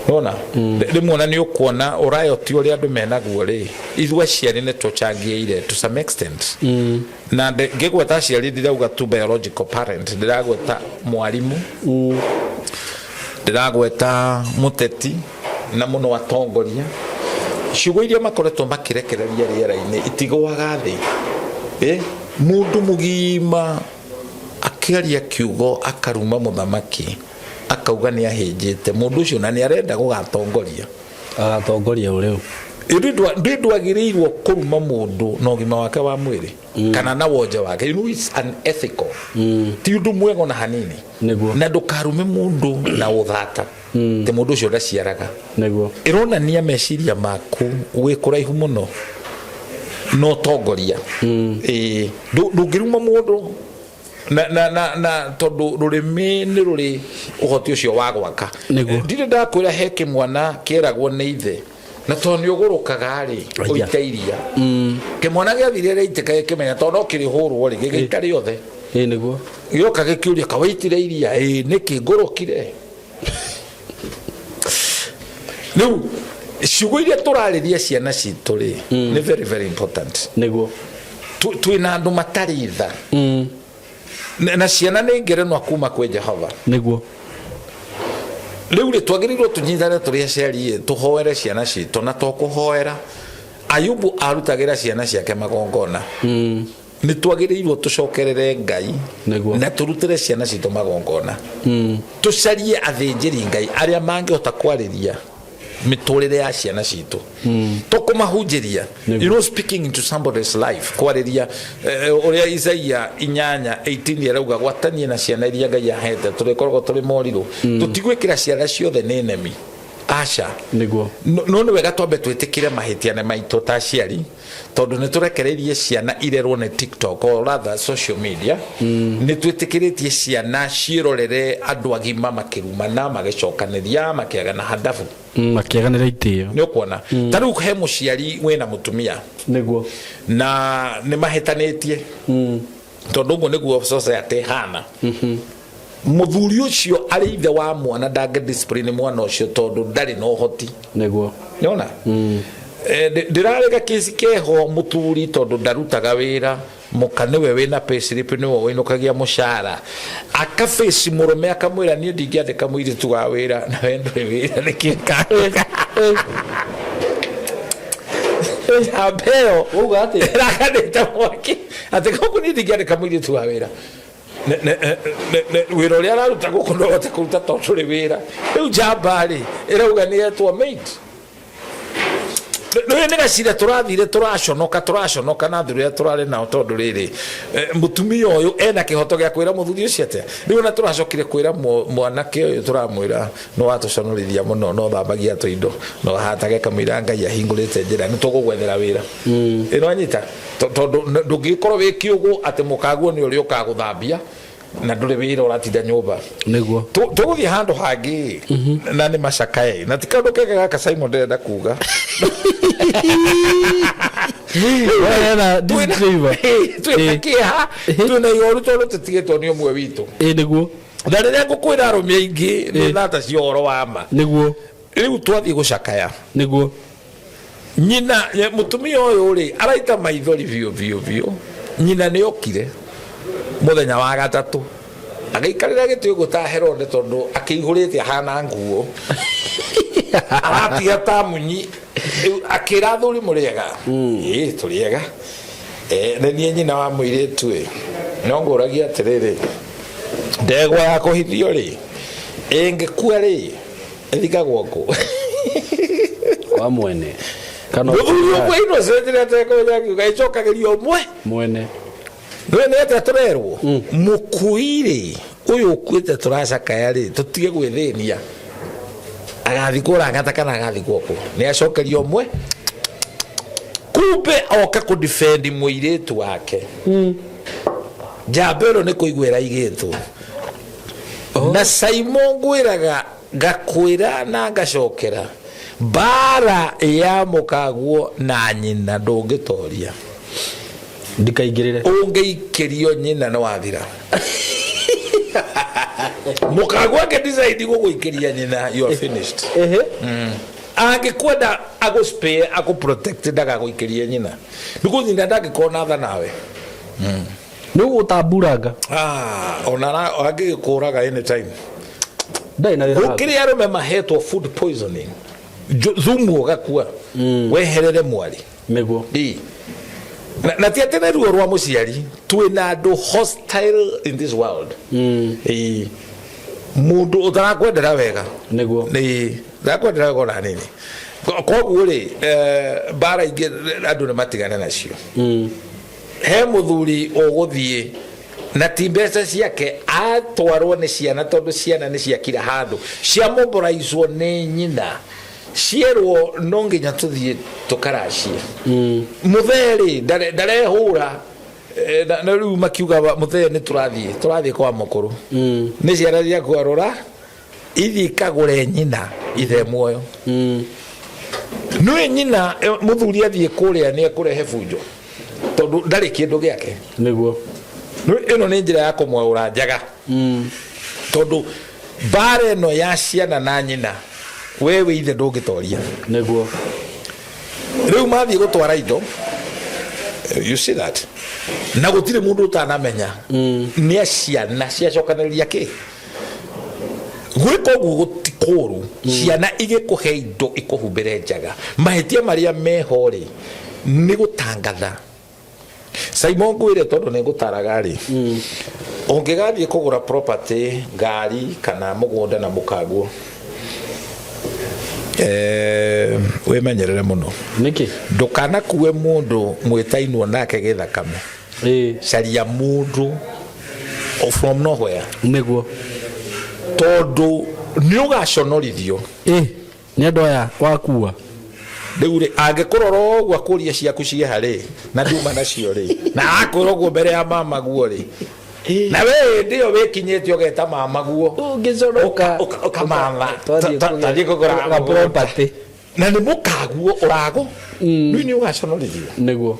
Nona rĩmwe ona nĩ ũkuona ũrayoti ũrĩa andũ menaguo rĩ, ithuĩ aciari nĩ tũcangĩire to some extent. Na ngĩgweta aciari ndirauga tu biological parent, ndĩragweta mwarimũ, ndĩragweta mũteti, na mũno atongoria. Ciugo iria makoretwo makĩrekereria rĩera-inĩ itigũaga thĩ. Mũndũ mũgima akĩaria kiugo akaruma mũthamaki, akauga nĩ ahĩnjĩte mũndũ ũcio, na nĩ arenda gũgatongoria. Agatongoria ũ rĩu? Ndĩ ndwagĩrĩirwo kũruma mũndũ na ũgima wake wa mwĩrĩ kana na wonje wake. It's unethical, ti ũndũ mwega ona hanini. Na ndũkarume mũndũ na ũthata ti mũndũ ũcio ndaciaraga. Ĩronania meciria maku wĩ kũraihu mũno na ũtongoria. Ĩĩ, ndũngĩruma mũndũ na tondũ rũrĩmĩ nĩ rũrĩ ũhoti ũcio wa gwaka. Ndirĩ ndakwĩra he kĩmwana kĩeragwo nĩ ithe na tondũ nĩ ũgũrũkaga rĩ, ũite iria. Kĩmwana gĩathire rĩitĩka gĩkĩmenya tondũ no kĩrĩhũrwo rĩ, gĩgĩita rĩothe. Ĩ, nĩguo. Gĩoka gĩkĩũria, kawaitire iria? Ĩ, nĩkĩ ngũrũkire? Rĩu ciugo iria tũrarĩria ciana citũ rĩ, nĩ very very important. Twĩna andũ matarĩ tha. Na ciana nĩ ngerenwa kuma kwĩ Jehova. Rĩu rĩ, twagĩrĩirwo tũnyitane tũrĩ aciari ĩ, tũhoere ciana citũ, na to kũhoera. Ayubu arutagĩra ciana ciake magongona. Nĩ twagĩrĩirwo tũcokerere Ngai na tũrutĩre ciana citũ magongona, tũcarie athĩnjĩri Ngai arĩa mangĩhota kwarĩria mĩtũrĩre ya ciana citũ, to kũmahunjĩria. Speaking into somebody's life, kwarĩria ũrĩa Isaia 8:18 arauga, gwatanie na ciana iria Ngai ahete, tũrĩkoragwo tũrĩ morirũ. Tũtigwĩkĩra ciana ciothe nĩ nemi. Aca. Nĩguo. No nĩ wega twambe twĩtĩkĩre mahĩtia nĩ maitũ ta aciari, tondũ nĩ tũrekereirie ciana irerwo nĩ TikTok or rather social media. Nĩ twĩtĩkĩrĩtie ciana ciĩrorere andũ agima makĩrumana, magĩcokanĩria, makĩagana handabu. Makĩaganĩra itĩo. Nĩ ũkuona ta rĩu he mũciari wĩna mũtumia. Nĩguo. Na nĩ mahĩtanĩtie, tondũ ũguo nĩguo society ĩhana. Mũthuri ũcio arĩ ithe wa mwana ndangĩ discipline mwana ũcio tondũ ndarĩ na ũhoti. Nĩguo. Nĩona ndĩrarĩ gakĩci keho mũthuri tondũ ndarutaga wĩra, mũka nĩwe wĩna payslip, nĩwe ũinũkagia mũcara, akabaci mũrũme akamwĩra, "Niĩ ndingĩandĩka mũirĩtu wa wĩra na we ndũrĩ wĩra, nĩkĩ kandĩka?" Njamba ĩyo Wauga atĩa? ĩrakanĩte mwaki atĩ koguo niĩ ndingĩandĩka mũirĩtu wa wĩra. Wĩra ũrĩa araruta gũkũ no hote kũruta tondũ ndũrĩ wĩra. Rĩu njamba rĩ ĩrauga nĩ etwo maid. Rĩu nĩ gacira tũrathire, tũraconoka, tũraconoka na thuri arĩa tũrarĩ nao, tondũ rĩrĩ mũtumia ũyũ ena kĩhoto gĩa kwĩra mũthuri ũcio atĩa? Rĩu ona tũracokire kwĩra mwanake ũyũ, tũramwĩra, "Nĩ watũconorithia mũno, no thambagia tũindo no hatage kamũira Ngai ahingũrĩte njĩra, nĩ tũgũgwethera wĩra." Ĩno anyita, tondũ ndũngĩgĩkorwo wĩ kĩũgũ atĩ mũkaguo nĩ ũrĩa ũkagũthambia na ndũrĩ wĩra, ũratinda nyũmba. Nĩguo. Tũgũthiĩ handũ hangĩ na nĩ macakae na ti kaũndũ kega gaka Simon ndĩrenda kuga. Wena disclaimer. Twĩna kĩeha, twĩna ihoru tondũ tũtigĩtwo nĩ ũmwe witũ. Ĩ nĩguo. Na rĩrĩa ngũkwĩra arũme aingĩ nĩ thata cia ũhoro wa ma. Nĩguo. Rĩu twathiĩ gũcakaya. Nĩguo. Nyina mũtumia ũyũ rĩ araita maithori biũ biũ biũ. Nyina nĩ okire mũthenya wa gatatũ, agĩikarĩra gĩtĩ ũguo ta Herode, tondũ akĩihũrĩte ahana nguo aratiga ta munyi. Rĩu akĩra athuri, "Mũrĩega?" "Ĩ, tũrĩega." "Nĩ niĩ nyina wa mũirĩtu ĩ, no ngũragia atĩrĩrĩ, ndegwa ya kũhithio rĩ, ĩngĩkua rĩ, ĩthikagwo kũ?" Kwa mwene kana? Mũthuri ũmwe innocent atekũmenya akiuga ĩcokagĩrio ũmwe mwene. Nĩwe nĩ atĩa tũrerwo mũkui rĩ, ũyũ ũkuĩte tũracakaya rĩ, tũtige gwĩthĩnia, agathikwo Rang'ata kana agathikwo kũ? Nĩ acokerio ũmwe. Kumbe oka kũdefend mũirĩtu wake. Njamba ĩno nĩ kũigua ĩraigĩtwo na Simon, ngwĩraga, ngakwĩra na ngacokera, mbara ya mũkaguo na nyina ndũngĩtoria. Ndikaingĩrĩre. Ũngĩikĩrio nyina nĩ wathira. Mũkaguo angĩ decide gũgũikĩria nyina, you are finished. Angĩkwenda agũspare, agũprotect, ndagagũikĩrie nyina, because nyina ndangĩkorwo na tha nawe. Nĩ ũgũtamburanga. Ah, ona angĩgĩkũraga anytime. Ndarĩ na wĩra. Gũkĩrĩ arũme mahetwo food poisoning, thumu ũgakua, weherere mwari. Nĩguo. Ĩ. Na ti atĩ nĩ ruo rwa mũciari, twĩna andũ hostile in this world. Ĩ. Mũndũ ũtarakwendera wega. Nĩguo. Ĩ, ndarakwendera wega ona nini. Koguo rĩ mbara ingĩ andũ nĩ matigane nacio. He mũthuri ũgũthiĩ na ti mbeca ciake, atwarwo nĩ ciana, tondũ ciana nĩ ciakira handũ ciamoboraizwo nĩ nyina, cierwo no nginya tũthiĩ tũkaracie. Mũthee rĩ ndarehũra. Na rĩu makiuga mũthee nĩ tũrathiĩ kwa mũkũrũ, nĩ ciana ciaku arora ithiĩ ikagũre nyina ithe muoyo. Nĩwe nyina mũthuri athiĩ kũrĩa nĩ ekũrehe bunjo tondũ ndarĩ kĩndũ gĩake. Nĩguo. Ĩno nĩ njĩra ya kũmwaũra njaga, tondũ mbara ĩno ya ciana na nyina, we wĩ ithe ndũngĩtoria. Nĩguo. Rĩu mathiĩ gũtwara indo, you see that, na gũtirĩ mũndũ ũtanamenya nĩ a ciana ciacokanĩrĩria kĩ gwĩka ũguo gũtikũru. Ciana igĩkũhe indo ikũhumbĩre njaga, mahĩtia marĩa meho rĩ nĩ gũtangatha. Simon, ngwĩre, tondũ nĩ ngũtaraga rĩ, ũngĩgathiĩ kũgũra property, ngari kana mũgũnda na mũkaguo, wĩmenyerere mũno. Nĩkĩ? Ndũkanakue mũndũ mwĩtainwo nake gĩthakame. Caria mũndũ from nowhere. Nĩguo. Tondũ nĩ ũgaconorithio. Ĩ. Nĩ andũ aya wakua. Rĩu rĩ, angĩkũrora ũguo akũrie ciaku cieha rĩ, na nduma nacio rĩ, na akwĩra ũguo mbere ya mama guo rĩ, na we hĩndĩ ĩyo wĩkinyĩte ũgeta mama guo. Ũngĩconoka. Ũkamatha. Twathiĩ Twathiĩ kũgũra ga property. Na nĩ mũkaguo ũrago. Rĩu nĩ ũgaconorithio. Nĩguo.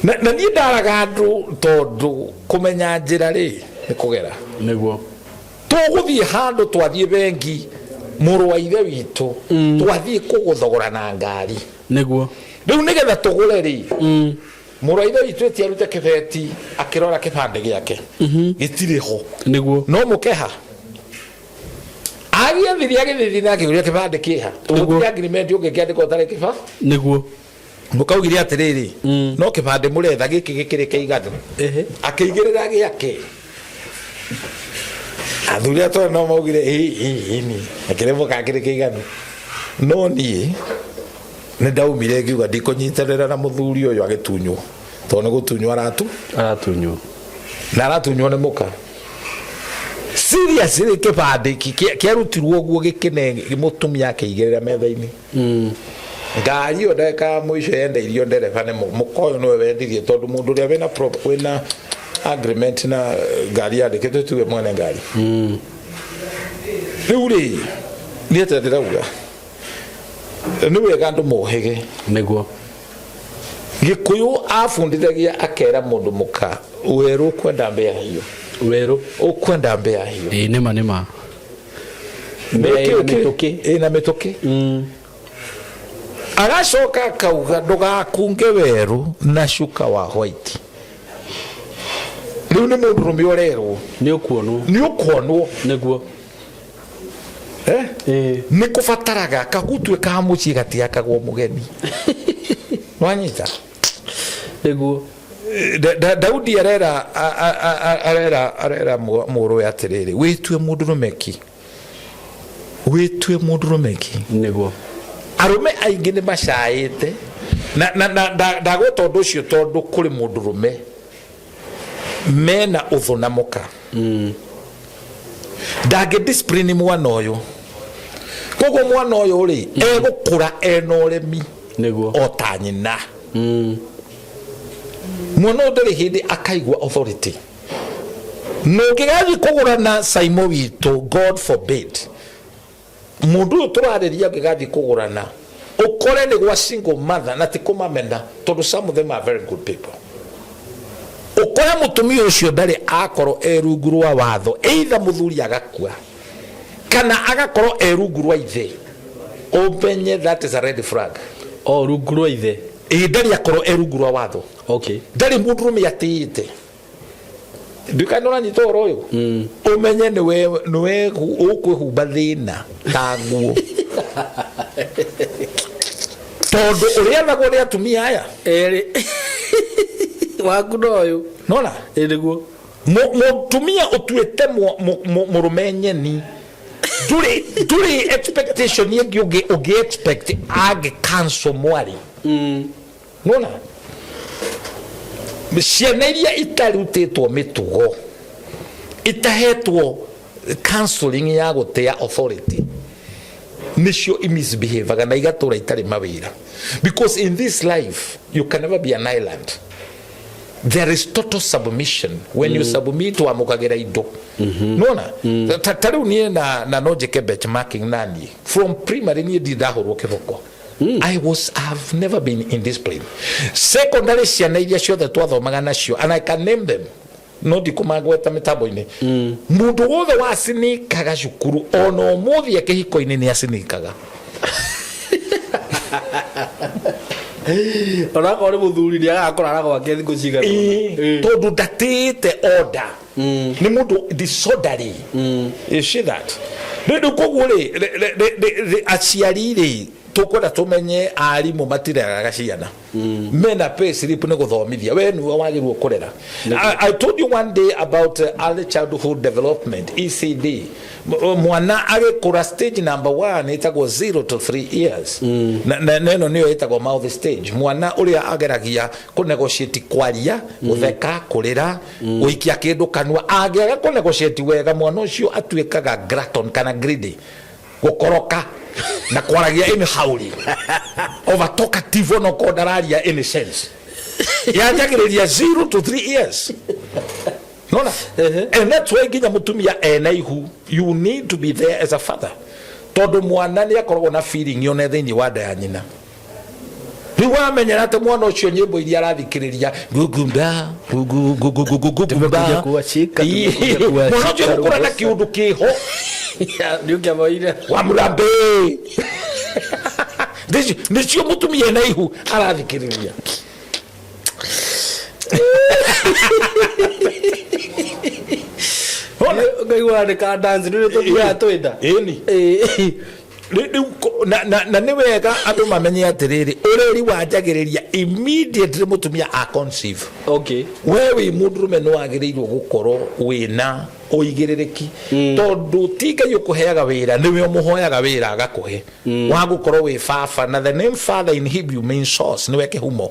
Na niĩ ndaraga andũ tondũ kũmenya njĩra rĩ nĩ kũgera. Nĩguo. Tũgũthiĩ handũ, twathiĩ bengi, mũrũ wa ithe witũ, twathiĩ kũgũthogora na ngari. Nĩguo. Rĩu nĩgetha tũgũre rĩ, mũrũ wa ithe witũ ĩti arute kĩbeti akĩrora kĩbandĩ gĩake gĩtirĩ ho. Nĩguo. No mũkeha agĩethirie agĩthithi na akĩũria kĩbandĩ kĩha. Nĩguo. Tũgũthiĩ agreement ũngĩkĩandĩkwo ũtarĩ kĩba. Nĩguo. Mũkaugire atĩrĩrĩ, no kĩbandĩ mũretha gĩkĩ gĩkĩrĩ kĩiganu. Akĩigĩrĩra gĩake. Athuri atwa no maugire ĩ ĩ ĩ akĩrĩ mũka kĩrĩ kĩiganu. No niĩ nĩ ndaumire ngiuga ndikũnyitanĩra na mũthuri ũyũ agĩtunywo, tondũ nĩ gũtunywo aratu. Aratunywo. Na aratunywo nĩ mũka. Seriously, kĩbandĩ kĩarutirwo ũguo gĩkĩne mũtumia akĩigĩrĩra metha-inĩ. Ngari ĩyo ndagĩka ya mũico yendeirio ndereba nĩ mũka ũyũ nĩwe wendirie, tondũ mũndũ ũrĩa wĩna wĩna agreement na ngari yandĩkĩtwo tiwe mwene ngari. Rĩu rĩ, niĩ atĩa ndĩrauga, nĩ wega andũ mohĩge. Nĩguo. Gĩkũyũ abundithagia akera mũndũ mũka werũ ũkwenda mbĩa hiũ. Werũ. Ũkwenda mbĩa hiũ. Ĩĩ, nĩma nĩma. Nĩkĩ Ĩna mĩtũkĩ. Ĩna mĩtũkĩ. Agacoka akauga ndũgakunge werũ na cuka wa white. Rĩu nĩ mũndũrũme ũrerwo. Nĩ ũkuonwo. Nĩ ũkuonwo. Nĩguo. Eh? Nĩ kũbataraga kagutue ka mũciĩ gatiakagwo mũgeni. Nwanyita? Nĩguo. Daudi arera arera arera mũrũwe atĩrĩrĩ, wĩtue mũndũrũme ki, wĩtue mũndũrũme ki. Nĩguo. Arũme aingĩ nĩ macaĩte na ndagweta ũndũ ũcio tondũ kũrĩ mũndũrũme mena ũthũ na mũka, ndangĩ discipline mwana ũyũ, koguo mwana ũyũ rĩ, egũkũra ena ũremi. Nĩguo. O ta nyina. Mwana ũyũ ndarĩ hĩndĩ akaigua authority, na ũngĩgathiĩ kũgũra na Saimo witũ, God forbid, mũndũ ũyũ tũrarĩria angĩgathiĩ kũgũrana ũkore nĩ gwa single mother, na ti kũmamena tondũ some of them are very good people, ũkore mũtumia ũcio ndarĩ akorwo e rungu rwa watho, either mũthuri agakua kana agakorwo e rungu rwa ithe, ũmenye that is a red flag. O rungu rwa ithe. Ĩ, ndarĩ akorwo e rungu rwa watho. Ndarĩ mũndũrũme atĩĩte. Nduĩka nĩ ũranyita ũhoro ũyũ, ũmenye nĩwe nĩwe ũkwĩhumba thĩna ta nguo, tondũ ũrĩathagwo nĩ atumia aya. Erĩ waku no ũyũ. Nona. Ĩ, nĩguo. Mũtumia ũtuĩte mũrũme nyeni, ndũrĩ expectation ĩngĩ ũngĩ expect angĩ cancel mwarĩ. Nona ciana iria itarutĩtwo mĩtugo, itahetwo counseling ya gũtĩa authority, nĩcio imisbehavaga na igatũra itarĩ mawĩra, because in this life you can never be an island. There is total submission. When you submit, wamũkagĩra indo. Nona ta rĩu niĩ na no njĩke benchmarking na niĩ from primary, niĩ ndirĩ ndahũrwo kĩboko. I have never been in discipline. Secondary, ciana iria ciothe twathomaga nacio, and I can name them, no ndikũmagweta mĩtambo-inĩ, mũndũ wothe wacinikaga cukuru ona ũmũthĩ e kĩhiko-inĩ nĩ acinikaga. Onakorwo nĩ mũthuri nĩ agaga kũrara gwake thikũ cigana ũna. Tondũ ndatĩĩte order, nĩ mũndũ disorderly, you see that? Rĩu koguo rĩ, aciari rĩ, tũkwenda tũmenye arimũ matireraga ciana mena pay slip nĩ gũthomithia, we nĩwe wagĩrĩirwo kũrera. I told you one day about early childhood development, ECD. Mwana agĩkũra, stage number one ĩtagwo 0 to 3 years, na ĩno nĩyo ĩtagwo mouth stage, mwana ũrĩa ageragia kũnegotiate kwaria, gũtheka, kũrĩra, gũikia kĩndũ kanua. Angĩaga kũnegotiate wega, mwana ũcio atuĩkaga glutton kana greedy, gũkoroka. Na kwaragia any hauri over talkative, ona okorwo ndararia any sense. Yanjagĩrĩria 0 to 3 years, nona? And that's why nginya mutumia ena ihu, you need to be there as a father, tondu mwana nĩ akoragwo na feeling yone thĩinĩ wa nda ya nyina. Rĩu wamenyera atĩ mwana ũcio nyĩmbo iria arathikĩrĩria, gugumba Tumekuja gugumba, kuwashika, tumekuja kuwashika. Mwana ũcio gũkũra na kĩũndũ kĩho. Nĩ ũkĩamaire. Wa murambe nĩcio mũtumia ena ihu arathikĩrĩria. Ũkaigua nĩ ka dance nĩ tũthiaga twĩnda. Ĩni. Rĩu na nĩ wega andũ mamenye atĩrĩrĩ, ũreri wanjagĩrĩria immediately mũtumia a conceive. We wĩ mũndũrũme nĩ wagĩrĩirwo gũkorwo wĩna ũigĩrĩrĩki, tondũ ti Ngai ũkũheaga wĩra, nĩwe ũmũhoyaga wĩra agakũhe wa gũkorwo wĩ baba. Na the name father in Hebrew means source, nĩwe kĩhumo.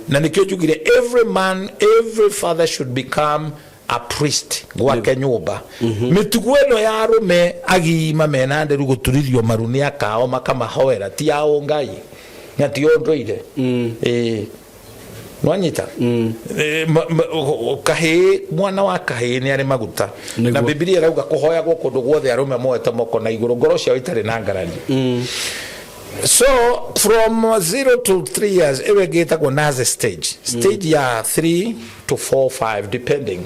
Na nĩkĩo njugire every man, every father should become a priest gwake nyũmba. Mĩtugo ĩno ya arũme agima mena nderu gũturithio maru nĩ akao makamahoera ti ya ũngai na ti ũndũire. Ĩĩ, nwanyita? Kahĩĩ, mwana wa kahĩĩ nĩ arĩ maguta. Na Bibilia ĩrauga kũhoyagwo kũndũ guothe arũme moete moko na igũrũ, ngoro ciao itarĩ na ngarari. So from 0 to 3 years, ĩyo ĩngĩ ĩtagwo nurse stage, stage ya 3 to 4 5, depending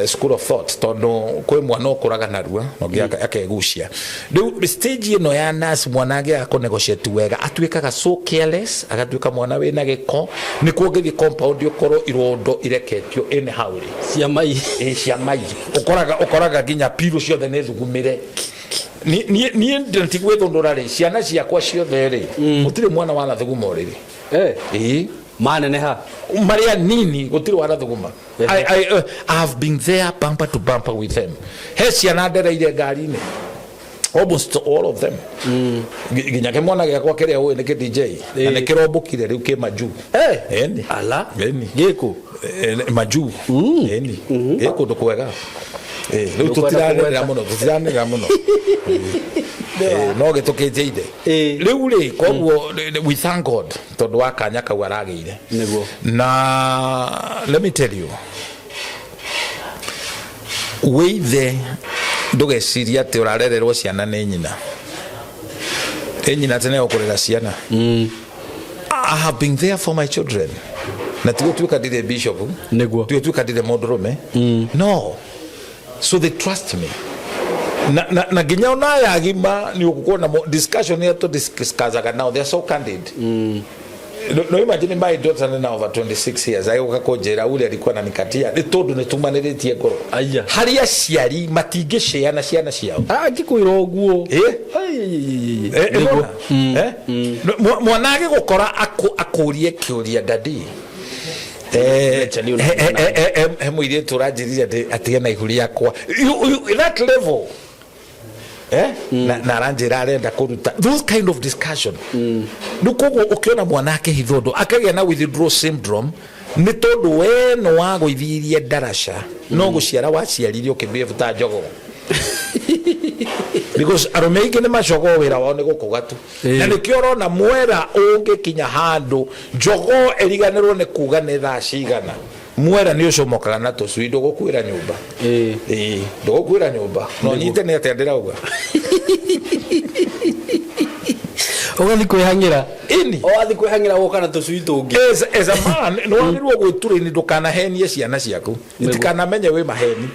school of thought, tondũ kwĩ mwana ũkũraga narua na ũngĩ akegucia. Rĩu stage ĩno ya nurse, mwana angĩaga kũ negotiate wega, atuĩkaga so careless, agatuĩka mwana wĩna gĩko. Nĩ kuo ũngĩthiĩ compound ũkorwo irondo ireketio anyhow rĩ. Cia mai. Ĩ, cia mai. Ũkoraga nginya pillow ciothe nĩ thugumĩre. Niĩ ti gwĩthũndũra rĩ, ciana ciakwa ciothe rĩ, gũtirĩ mwana wanathuguma ũrĩrĩ. Ĩĩ. Maneneha. Marĩa nini, gũtirĩ wanathuguma. I have been there bumper to bumper with them. He ciana ndereire ngari-inĩ, almost all of them. Nginya kĩmwana gĩakwa kĩrĩa ũĩ nĩ kĩ DJ na nĩ kĩrombũkire rĩu kĩ majuu. Ĩni. Ala. Ĩni. Gĩkũ? Majuu. Ĩni, gĩ kũndũ kwega. Rĩu Ndũkwenda tũtiranĩrĩra kũgweta. mũno, tũtiranĩrĩra mũno. No gĩtũkĩtie ithe rĩu rĩ. Koguo we thank God tondũ wa kanya kau aragĩire. Nĩguo. Na let me tell you, wĩ ithe ndũgecirie atĩ ũrarererwo ciana nĩ nyina. Ĩ nyina atĩ nĩwe ũkũrera ciana. I have been there for my children, na tigũtuĩka ndirĩ bishop. Nĩguo. Tigũtuĩka ndirĩ mũndũrũme. No, so they trust me na nginya ona aya agima nĩ ũkuona discussion ĩrĩa tũ discussaga now, they are so candid. No imagine my daughter nĩ na over 26 years agĩũka kũnjĩra ule alikuwa ananikatia nĩ tondũ nĩ tumanĩrĩtie ngoro. Aya. Harĩ aciari matingĩcĩa na ciana ciao. Angĩkwĩra ũguo. Eh? Nĩwona? Eh? Mwana agĩgũkora akũrie kĩũria, "Daddy, he mũirĩtu ũranjĩrire atĩ atige na ihu rĩakwa." That level, eh? Na aranjĩra arenda kũruta those kind of discussion. Rĩu koguo ũkĩona mwana akĩhitha ũndũ, akagĩa na withdrawal syndrome, nĩ tondũ we nĩ wagũithirie ndaraca, no gũciara waciarire ũkĩbehave ta njogoo, because arũme aingĩ nĩ macogoo, wĩra wao nĩ gũkũga tu. Na nĩkĩo ũrona mwera ũngĩkinya handũ njogoo ĩriganĩrwo nĩ kuga nĩ thaa cigana, mwera nĩ ũcomokaga na tũcui. Ndũgũkuĩra nyũmba. Ĩĩ, ndũgũkuĩra nyũmba. No nyite nĩ atĩa ndĩrauga? Ũgathiĩ kwĩhang'ĩra. Ĩni. Ũgathiĩ kwĩhang'ĩra gũka na tũcui tũngĩ. As a man nĩ wagĩrĩirwo gwĩturĩini ndũkanahenie ciana ciaku, itikanamenye wĩ maheni,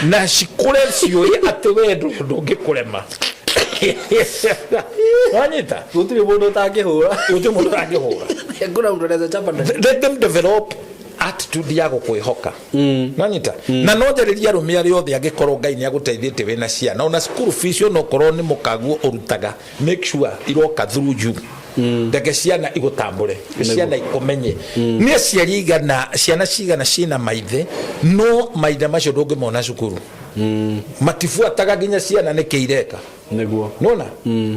na cikũre ciũĩ atĩ we ndũngĩkũrema. Wanyita? Gũtirĩ mũndũ ũtangĩhũra. Gũtirĩ mũndũ ũtangĩhũra. Hakuna mtu anaweza chapa na. Let them develop attitude ya gũkwĩhoka. Nanyita? Na no njarĩrie arũme arĩa othe, angĩkorwo Ngai nĩ agũteithĩtie wĩna ciana, ona school fees, onokorwo nĩ mũkaguo ũrutaga, make sure iroka through you. Reke ciana igũtambũre, ciana ikũmenye. Nĩ aciari igana, ciana cigana cina maithe, no maithe macio ndũngĩmona cukuru, matibuataga nginya ciana nĩkĩ ireka. Nĩguo. Nona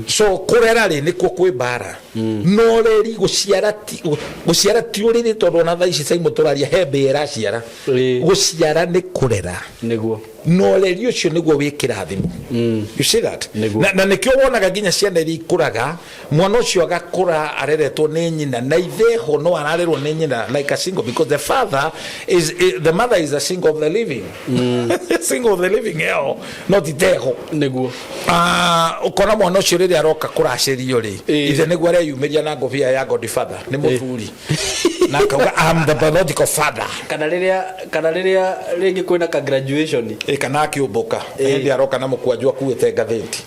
so kũrera rĩ nĩkuo kwĩ mbara, no rĩri gũciara ti gũciara ti ũrĩrĩ, tondũ ona thaa ici caimũ tũraria he mbĩa ĩraciara. Gũciara nĩ kũrera. Nĩguo. Na ũreri ũcio nĩguo wĩ kĩrathimo, you see that? Nĩguo. Na nĩkĩo wonaga nginya ciana iria ikũraga, mwana ũcio agakũra areretwo nĩ nyina na itheho, no ararerwo nĩ nyina like a single, because the father is the mother is a single of the living, single of the living hell, not iteho. Nĩguo. Ah, ũkona mwana ũcio rĩrĩa aroka kũracĩrio rĩ, ithe nĩguo areyumĩria na ngobia ya godfather, nĩ mũthuri, na akauga, "I'm the biological father." Kana rĩrĩa rĩngĩ kwĩna ka graduation. Ĩ, kana akĩũmbũka hĩndĩ aroka na mũkwanju akuĩte ngathĩti,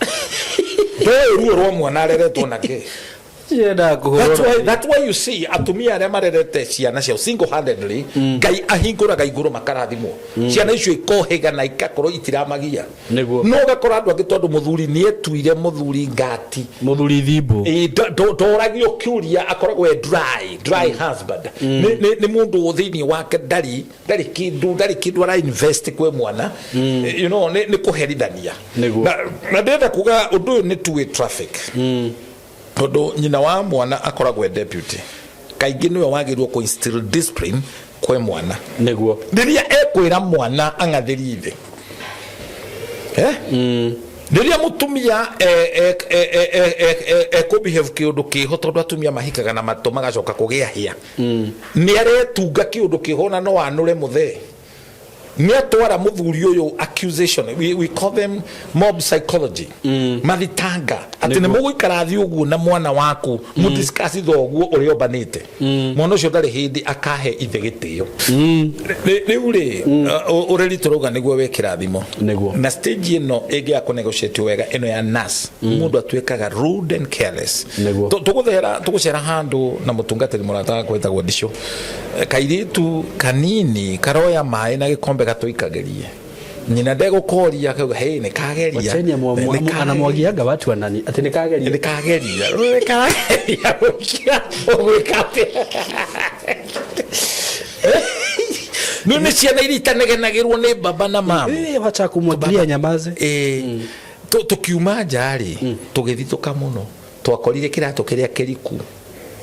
ndoĩ ruo rwa mwana areretwo nake. Ciendaga That's why, kũhũrwo. that's why you see atumia arĩa marerete ciana ciao single handedly, Ngai ahingũraga igũrũ makarathimwo, ciana icio ikohĩga na ikakorwo itiramagia. Nĩguo. No ũgakora andũ angĩ, tondũ mũthuri nĩ etuire mũthuri ngati. Mũthuri thimbo. Ĩ, ndoragio kĩũria, akoragwo e dry husband. Nĩ mũndũ thĩinĩ wake ndarĩ kĩndũ, ndarĩ kĩndũ ara invest kwĩ mwana, nĩ kũherithania. Nĩguo. Na ndĩrenda kuga ũndũ ũyũ nĩ two-way traffic, tondũ nyina wa mwana akoragwo e deputy, kaingĩ nĩwe wagĩrĩirwo kũ instill discipline kwĩ mwana. Nĩguo. Rĩrĩa ekwĩra mwana ang'athĩrie ithe, eh? Rĩrĩa mũtumia ekũbehave kĩũndũ kĩho, tondũ atumia mahikaga na matũ magacoka kũgĩa hĩa, nĩ aretunga kĩũndũ kĩho na no anũre mũthee nĩ atwara mũthuri ũyũ accusation. We call them mob psychology, mathitanga atĩ nĩ mũgũikara thĩ ũguo na mwana waku mũdiscuss thoguo ũrĩa ombanĩte. Mwana ũcio ndarĩ hĩndĩ akahe ithe gĩtĩo. Rĩu rĩ, ũreri tũrauga nĩguo wĩ kĩrathimo. Nĩguo. Na stage ĩno ĩngĩaga kũnegotiate wega, ĩno ya nurse, mũndũ atuĩkaga rude and careless. Nĩguo. Tũgũthera tũgũcera handũ na mũtungatĩri mũrata wakwa wĩtagwo Ndicio. Kairĩtu kanini karoya maĩ na gĩkombe gatũikagĩrie nyina, ndegũkoria, akauga, "Hey, nĩ kageria." Wacheni. Nĩ kageria. Anamwagianga watu anani atĩ nĩ kageria. Nĩ kageria, nĩ kageria gũikia, ũgwĩka atĩa? Rĩu nĩ ciana iria itanegenagĩrwo nĩ baba na mama. Eh, wacha kumwagilia nyamaze. Ĩ, tũkiuma nja rĩ, tũgĩthitũka mũno, twakorire kĩratũ kĩrĩa kĩriku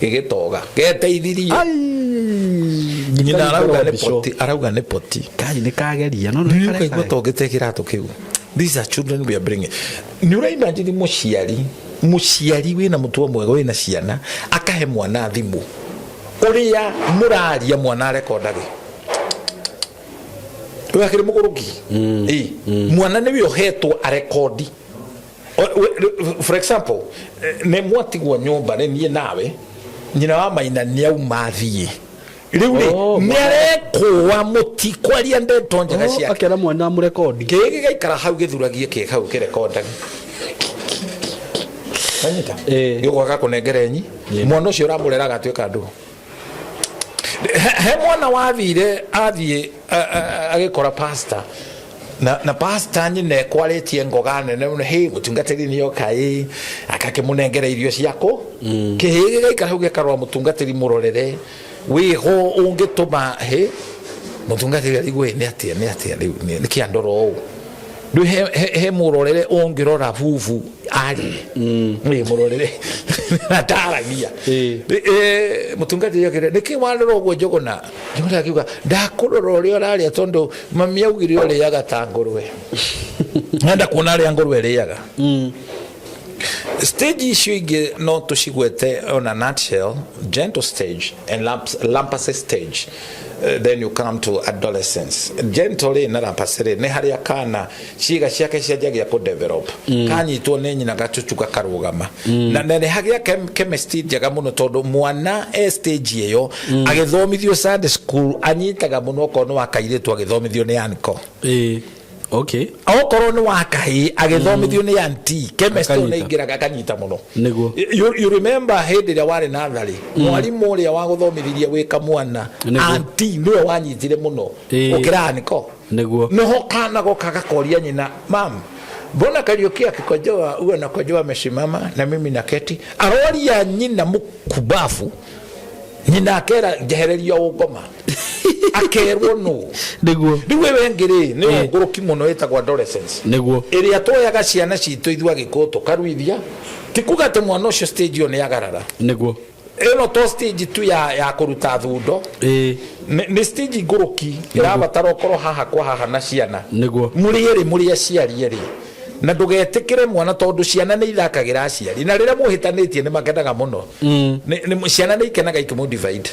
gĩgĩtoga geteithirie nyina, arauga nĩ poti, arauga nĩ poti. Kai, nĩ kageria no. Nĩ ũkaigua tongĩte kĩratũ kĩu. These are children we are bringing. Nĩ ũraimagine mũciari wĩna mũtugo mwega, wĩna ciana, akahe mwana thimũ, ũrĩa mũraria mwana arekondage, ũyũ akĩrĩ mũgũrũki. Ĩ, mwana nĩwe ũhetwo arekondi. For example, nĩ mwatigwo nyũmba nĩ niĩ nawe, nyina wa maina nĩ auma thiĩ, rĩu rĩ, Oh, nĩ arekũa mũtikwaria ndeto njega ciake. Akera mwana mũrekondi. Kĩĩ gĩgaikara hau gĩthuragie kĩ hau kĩrekondage. Wanyita? Ĩ. Gĩgũka gakũnengere nyi mwana ũcio ũramũrera agatuĩka ndũ. He mwana wathire athiĩ agĩkora pastor na pastor nyina ekwarĩtie ngoga nene mũno, "Hey, mũtungatĩri nĩoka." Ĩ, akakĩmũnengera irio ciako, kĩhĩ gĩgaikara hau gĩkarora mũtungatĩri mũrorere wĩho ũngĩtũma hĩ mũtungatĩri arigwo, "Ĩ, nĩ atĩa, nĩ atĩa rĩu, nĩkĩ andora ũũ?" Rĩu he mũrorere ũngĩrora bubu arie ĩ mũrorere ataragia. Mũtungatĩri akĩra, "Nĩkĩ warora ũguo, Njũgũna?" Njũgũna akiuga, "Ndakũrora ũrĩa ũrarĩa, tondũ mami augire ũrĩaga ta ngũrwe, ngenda kuona arĩa ngũrwe ĩrĩaga." Stage icio ingĩ no tũcigwete on a nutshell: gentle stage and lampasy stage. Then you come to adolescence. Gentle rĩ na lampasy rĩ, nĩ harĩa kana ciĩga ciake cianjagia kũ develop, kanyitwo nĩ nyina gacucu gakarũgama, na nĩ hagĩa chemistry njega mũno, tondũ mwana e stage ĩyo agĩthomithio Sunday school anyitaga mũno, okorwo nĩ wa kairĩtu agĩthomithio nĩ uncle. Ĩ, okay. Okorwo nĩ wa kahĩĩ agĩthomithio nĩ auntie, chemistry Akanyita. nĩ ingĩraga akanyita mũno. Nĩguo. You remember hĩndĩ ĩrĩa warĩ natharĩ, mwarimũ ũrĩa wagũthomithirie wĩ kamwana, Nĩguo. auntie nĩwe wanyitire mũno ũkĩra nĩko. Nĩguo. Noho kana goka gakoria nyina, "Mam, mbona Kariuki akikojoa huwa anakojoa amesimama na mimi naketi?" Aroria nyina mũkubabu, nyina akera, "Njehereria ũngoma." Akerwo no. Nĩguo. Rĩu ĩyo ĩngĩ rĩ, nĩ ngũrũki mũno, ĩtagwo adolescence, Nĩguo. Ĩrĩa twoyaga ciana citũ ithuĩ Agĩkũyũ tũkaruithia. Ti kuga atĩ mwana ũcio stage ĩyo nĩ agarara. Nĩguo. Ĩno to stage tu ya kũruta thundo. Nĩ stage ngũrũki ĩrabatara ũkorwo haha kwa haha na ciana. Nĩguo. Mũrĩ erĩ, mũrĩ aciari erĩ, na ndũgetĩkĩre mwana, tondũ ciana nĩ ithakagĩra aciari, na rĩrĩa mũhĩtanĩtie nĩ makenaga mũno. Ciana nĩ ikenaga ikĩmũ divide.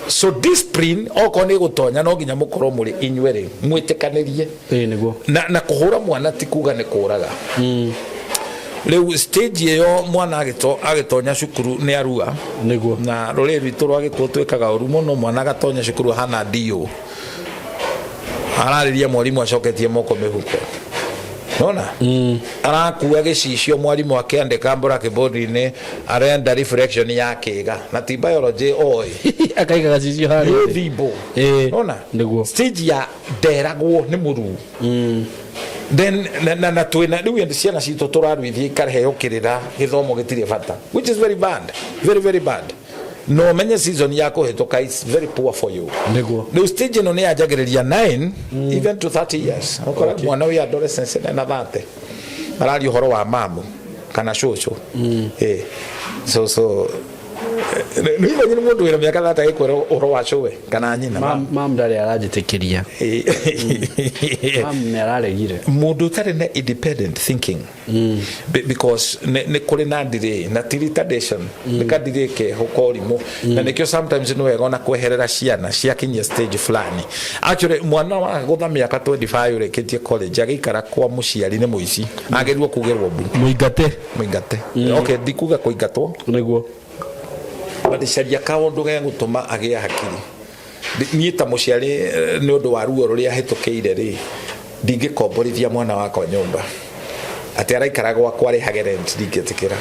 So discipline, okorwo nĩ gũtonya, no nginya mũkorwo mũrĩ inyuerĩ mwĩtĩkanĩrie. Nĩguo. Na kũhũra mwana ti kuga nĩ kũraga. Rĩu stage ĩyo mwana agĩtonya cukuru nĩ arua. Nĩguo. Na rũrĩrĩ rwitũ rwa Gĩkũyũ twĩkaga ũru mũno. Mwana agatonya cukuru ahana ndio ararĩria mwarimũ acoketie moko mĩhuko, nona arakua gĩcicio mwarimũ akĩandĩka blackboard-inĩ, arenda reflection ya kĩga na ti biology oĩ. Akaiga gacicio harĩa nĩ thĩ. Thimbo. Nona Nĩguo. Stage ya nderagwo nĩ mũruu. Then na twĩna rĩu ĩndĩ ciana citũ tũraruithia ikareheo kĩrĩra gĩthomo gĩtirĩ bata, which is very bad, very very bad. No menye season ya kũhĩtũka is very poor for you. Nĩguo. Rĩu stage ĩno nĩ yanjagĩrĩria 9 even to 30 years. Ũkora mwana wĩ adolescence na 30 araria ũhoro wa mamu kana cũcũ. So nĩ imagine mũndũ wĩna mĩaka 30 agĩkwĩra ũhoro wa cũwe kana nyina. Mam ndarĩ aranjĩtĩkĩria. Mam nĩ araregire. Mũndũ ũtarĩ na independent thinking. Because nĩ kũrĩ na delay, na ti retardation, nĩ ka delay keho korimũ, na nĩkĩo sometimes nĩ wega ona kweherera ciana ciakinyia stage fulani. Actually, mwana wa gũtha mĩaka 25 ũrĩkĩtie college agĩikara kwa mũciari nĩ mũici, agĩrĩirwo kugĩrwo mbu. Mũingate. Mũingate. Okay, ndikuga kũingatwo. Nĩguo. But caria kaũndũ gegũtũma agĩe hakiri. Niĩ ta mũciari, nĩ ũndũ wa ruo rũrĩa hĩtũkĩire rĩ, ndingĩkomborithia mwana wakwa nyũmba atĩ araikara gwakwa arĩhage rent, ndingĩtĩkĩra.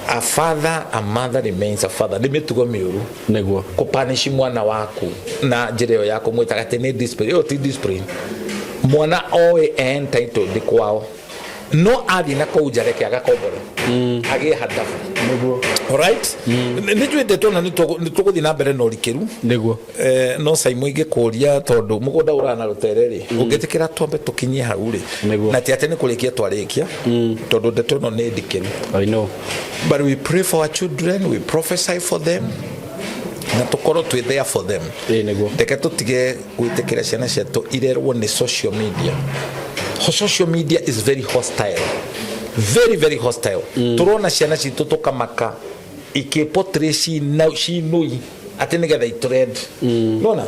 A father, a mother remains a father. Nĩ mĩtugo mĩũru Nĩguo. Kũpanish mwana waku na njĩra ĩyo ya kũmwĩtaga atĩ nĩ discipline. Ĩyo ti discipline. Mwana oĩ entitled kwao, no athiĩ na kũu nja, reke agakombore agĩe handabu. Nĩguo. Alright, nĩ njũĩ tona nĩ tũgũthiĩ na mbere na ũrikĩru. Nĩguo. No Saimo, ingĩkũria, tondũ mũgũnda ũrana rũtere rĩ, ũngĩtĩkĩra twambe tũkinyie hau rĩ? Nĩguo. Na ti atĩ nĩ kũrĩkia twarĩkia, tondũ ndeto ĩno nĩ ndikĩru. I know. But we pray for our children, we prophesy for them, na tũkorwo twĩ there for them. Nĩguo. Reke tũtige gwĩtĩkĩra ciana ciatũ irerwo nĩ social media. Social media is very hostile, very very hostile. Tũrona ciana citũ tũkamaka ikĩportray cinui atĩ nĩgetha itrend, nona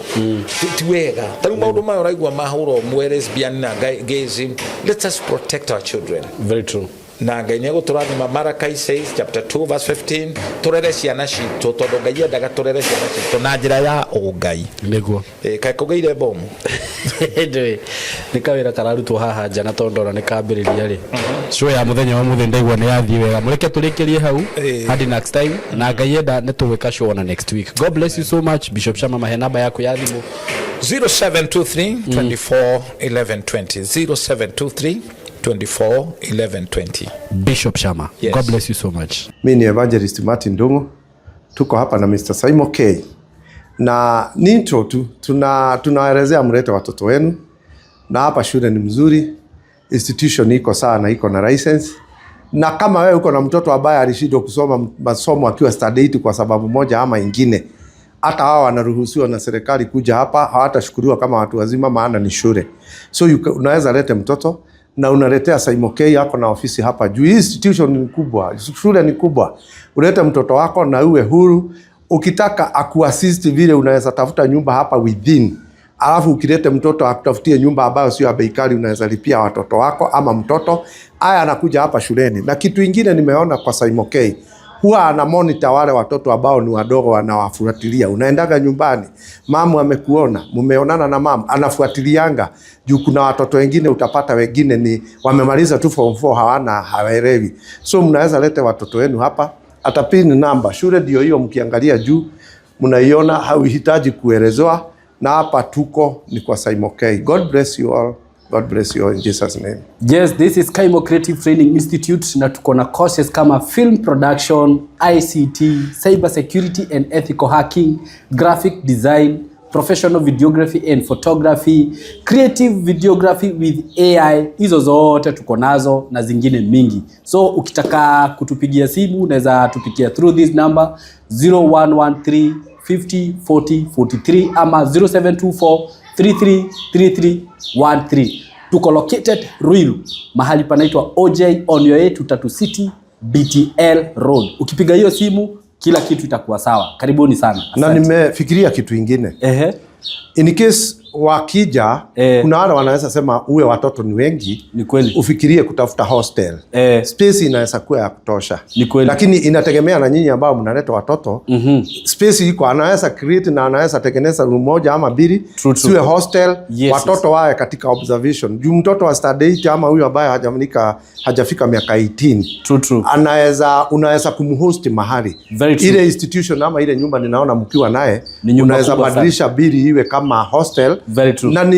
ti wega. Ta rĩu maũndũ maya ũraigua mahũra ũmwe lesbian na gayism, let us protect our children. Very true. Na Ngai nĩ egũtũrathima. Malachi says, chapter 2 verse 15, tũrere ciana citũ, tondũ Ngai endaga tũrere ciana citũ na njĩra ya ũngai. Nĩguo. Kaĩ kũgĩire bomu? Ndũĩ nĩ kawĩra kararutwo haha nja, na tondũ ndona nĩ kambĩrĩria rĩ, show ya mũthenya wa mũthĩ ndaigua nĩ yathiĩ wega. Mũreke tũrĩkĩrie hau hadi next time, na Ngai enda nĩ tũgwĩka show ona next week. God bless you so much. Bishop Shama, mahe namba yaku ya thimũ. 0723 24 11 20, 0723 24 11 20. Bishop Shama. Yes. God bless you so much. Mi ni Evangelist Martin Ndung'u, tuko hapa na Mr. Simon K na ni intro tu, tunaelezea mlete watoto wenu, na hapa shule ni mzuri, institution iko sawa na iko na license. Na kama wewe uko na mtoto ambaye alishindwa kusoma masomo akiwa standard 8 kwa sababu moja ama ingine, hata hao wanaruhusiwa na serikali kuja hapa, hawatashukuriwa kama watu wazima, maana ni shule. So unaweza lete mtoto na unaletea Simon K yako na ofisi hapa juu. Hii institution ni kubwa, shule ni kubwa. Ulete mtoto wako na uwe huru. Ukitaka akuassist vile, unaweza tafuta nyumba hapa within, alafu ukilete mtoto akutafutie nyumba ambayo sio ya bei kali, unaweza lipia watoto wako ama mtoto aya anakuja hapa shuleni. Na kitu ingine nimeona kwa Simon K, huwa ana monitor wale watoto ambao ni wadogo, wanawafuatilia. Unaendaga nyumbani, mamu amekuona, mumeonana na mamu, anafuatilianga juu kuna watoto wengine utapata wengine ni wamemaliza tu form 4, hawana, hawaelewi. So mnaweza lete watoto wenu hapa, ata pin namba shule ndio hiyo, mkiangalia juu mnaiona, hauhitaji kuelezewa. Na hapa tuko ni kwa Simon K. God bless you all. God bless you all in Jesus' name. Yes, this is Kaimo Creative Training Institute, na tuko na courses kama film production, ICT, cyber security and ethical hacking, graphic design, Professional videography and photography, creative videography with AI, hizo zote tuko nazo na zingine mingi. So ukitaka kutupigia simu, unaweza tupigia through this number, 0113 50 40 43 ama 0724 33 33 13. Tuko located Ruiru, mahali panaitwa OJ, on your way to Tatu City, BTL Road. Ukipiga hiyo simu, kila kitu itakuwa sawa. Karibuni sana. Na Asante. nimefikiria kitu ingine. In case wakija, kuna wale wanaweza sema uwe watoto ni wengi. Ni kweli. Ufikirie kutafuta hostel. Space inaweza kuwa ya kutosha. Ni kweli. Lakini inategemea na nyinyi ambao mnaleta watoto. Space iko, anaweza create na anaweza tengeneza room moja ama mbili. True, true. Siwe hostel, watoto wawe katika observation. Juu mtoto wa standard 8 ama huyu ambaye hajafika miaka 18. True, true. Anaweza unaweza kumhost mahali. Very true. Ile institution ama ile nyumba ninaona mkiwa naye, Ni nyumba unaweza kubwa sana. badilisha bili iwe kama hostel. Very true. Na ni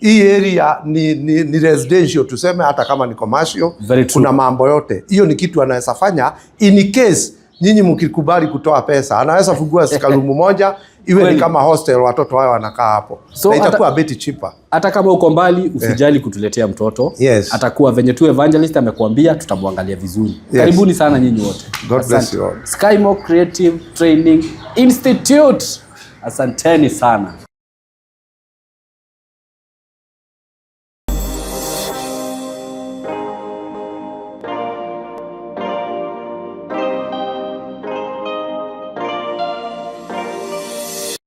hii area ni residential tuseme, hata kama ni commercial. Very true. Kuna mambo yote. Hiyo ni kitu anaweza fanya in case nyinyi mkikubali kutoa pesa, anaweza fungua room moja iwe Kweli. ni kama hostel, watoto wao wanakaa hapo. So Na itakuwa a bit cheaper. Hata kama uko mbali, usijali kutuletea mtoto. Atakuwa venye tu evangelist amekuambia, tutamwangalia vizuri. Karibuni sana nyinyi wote. God bless Asante. you all. Skymo Creative Training Institute. Asanteni sana.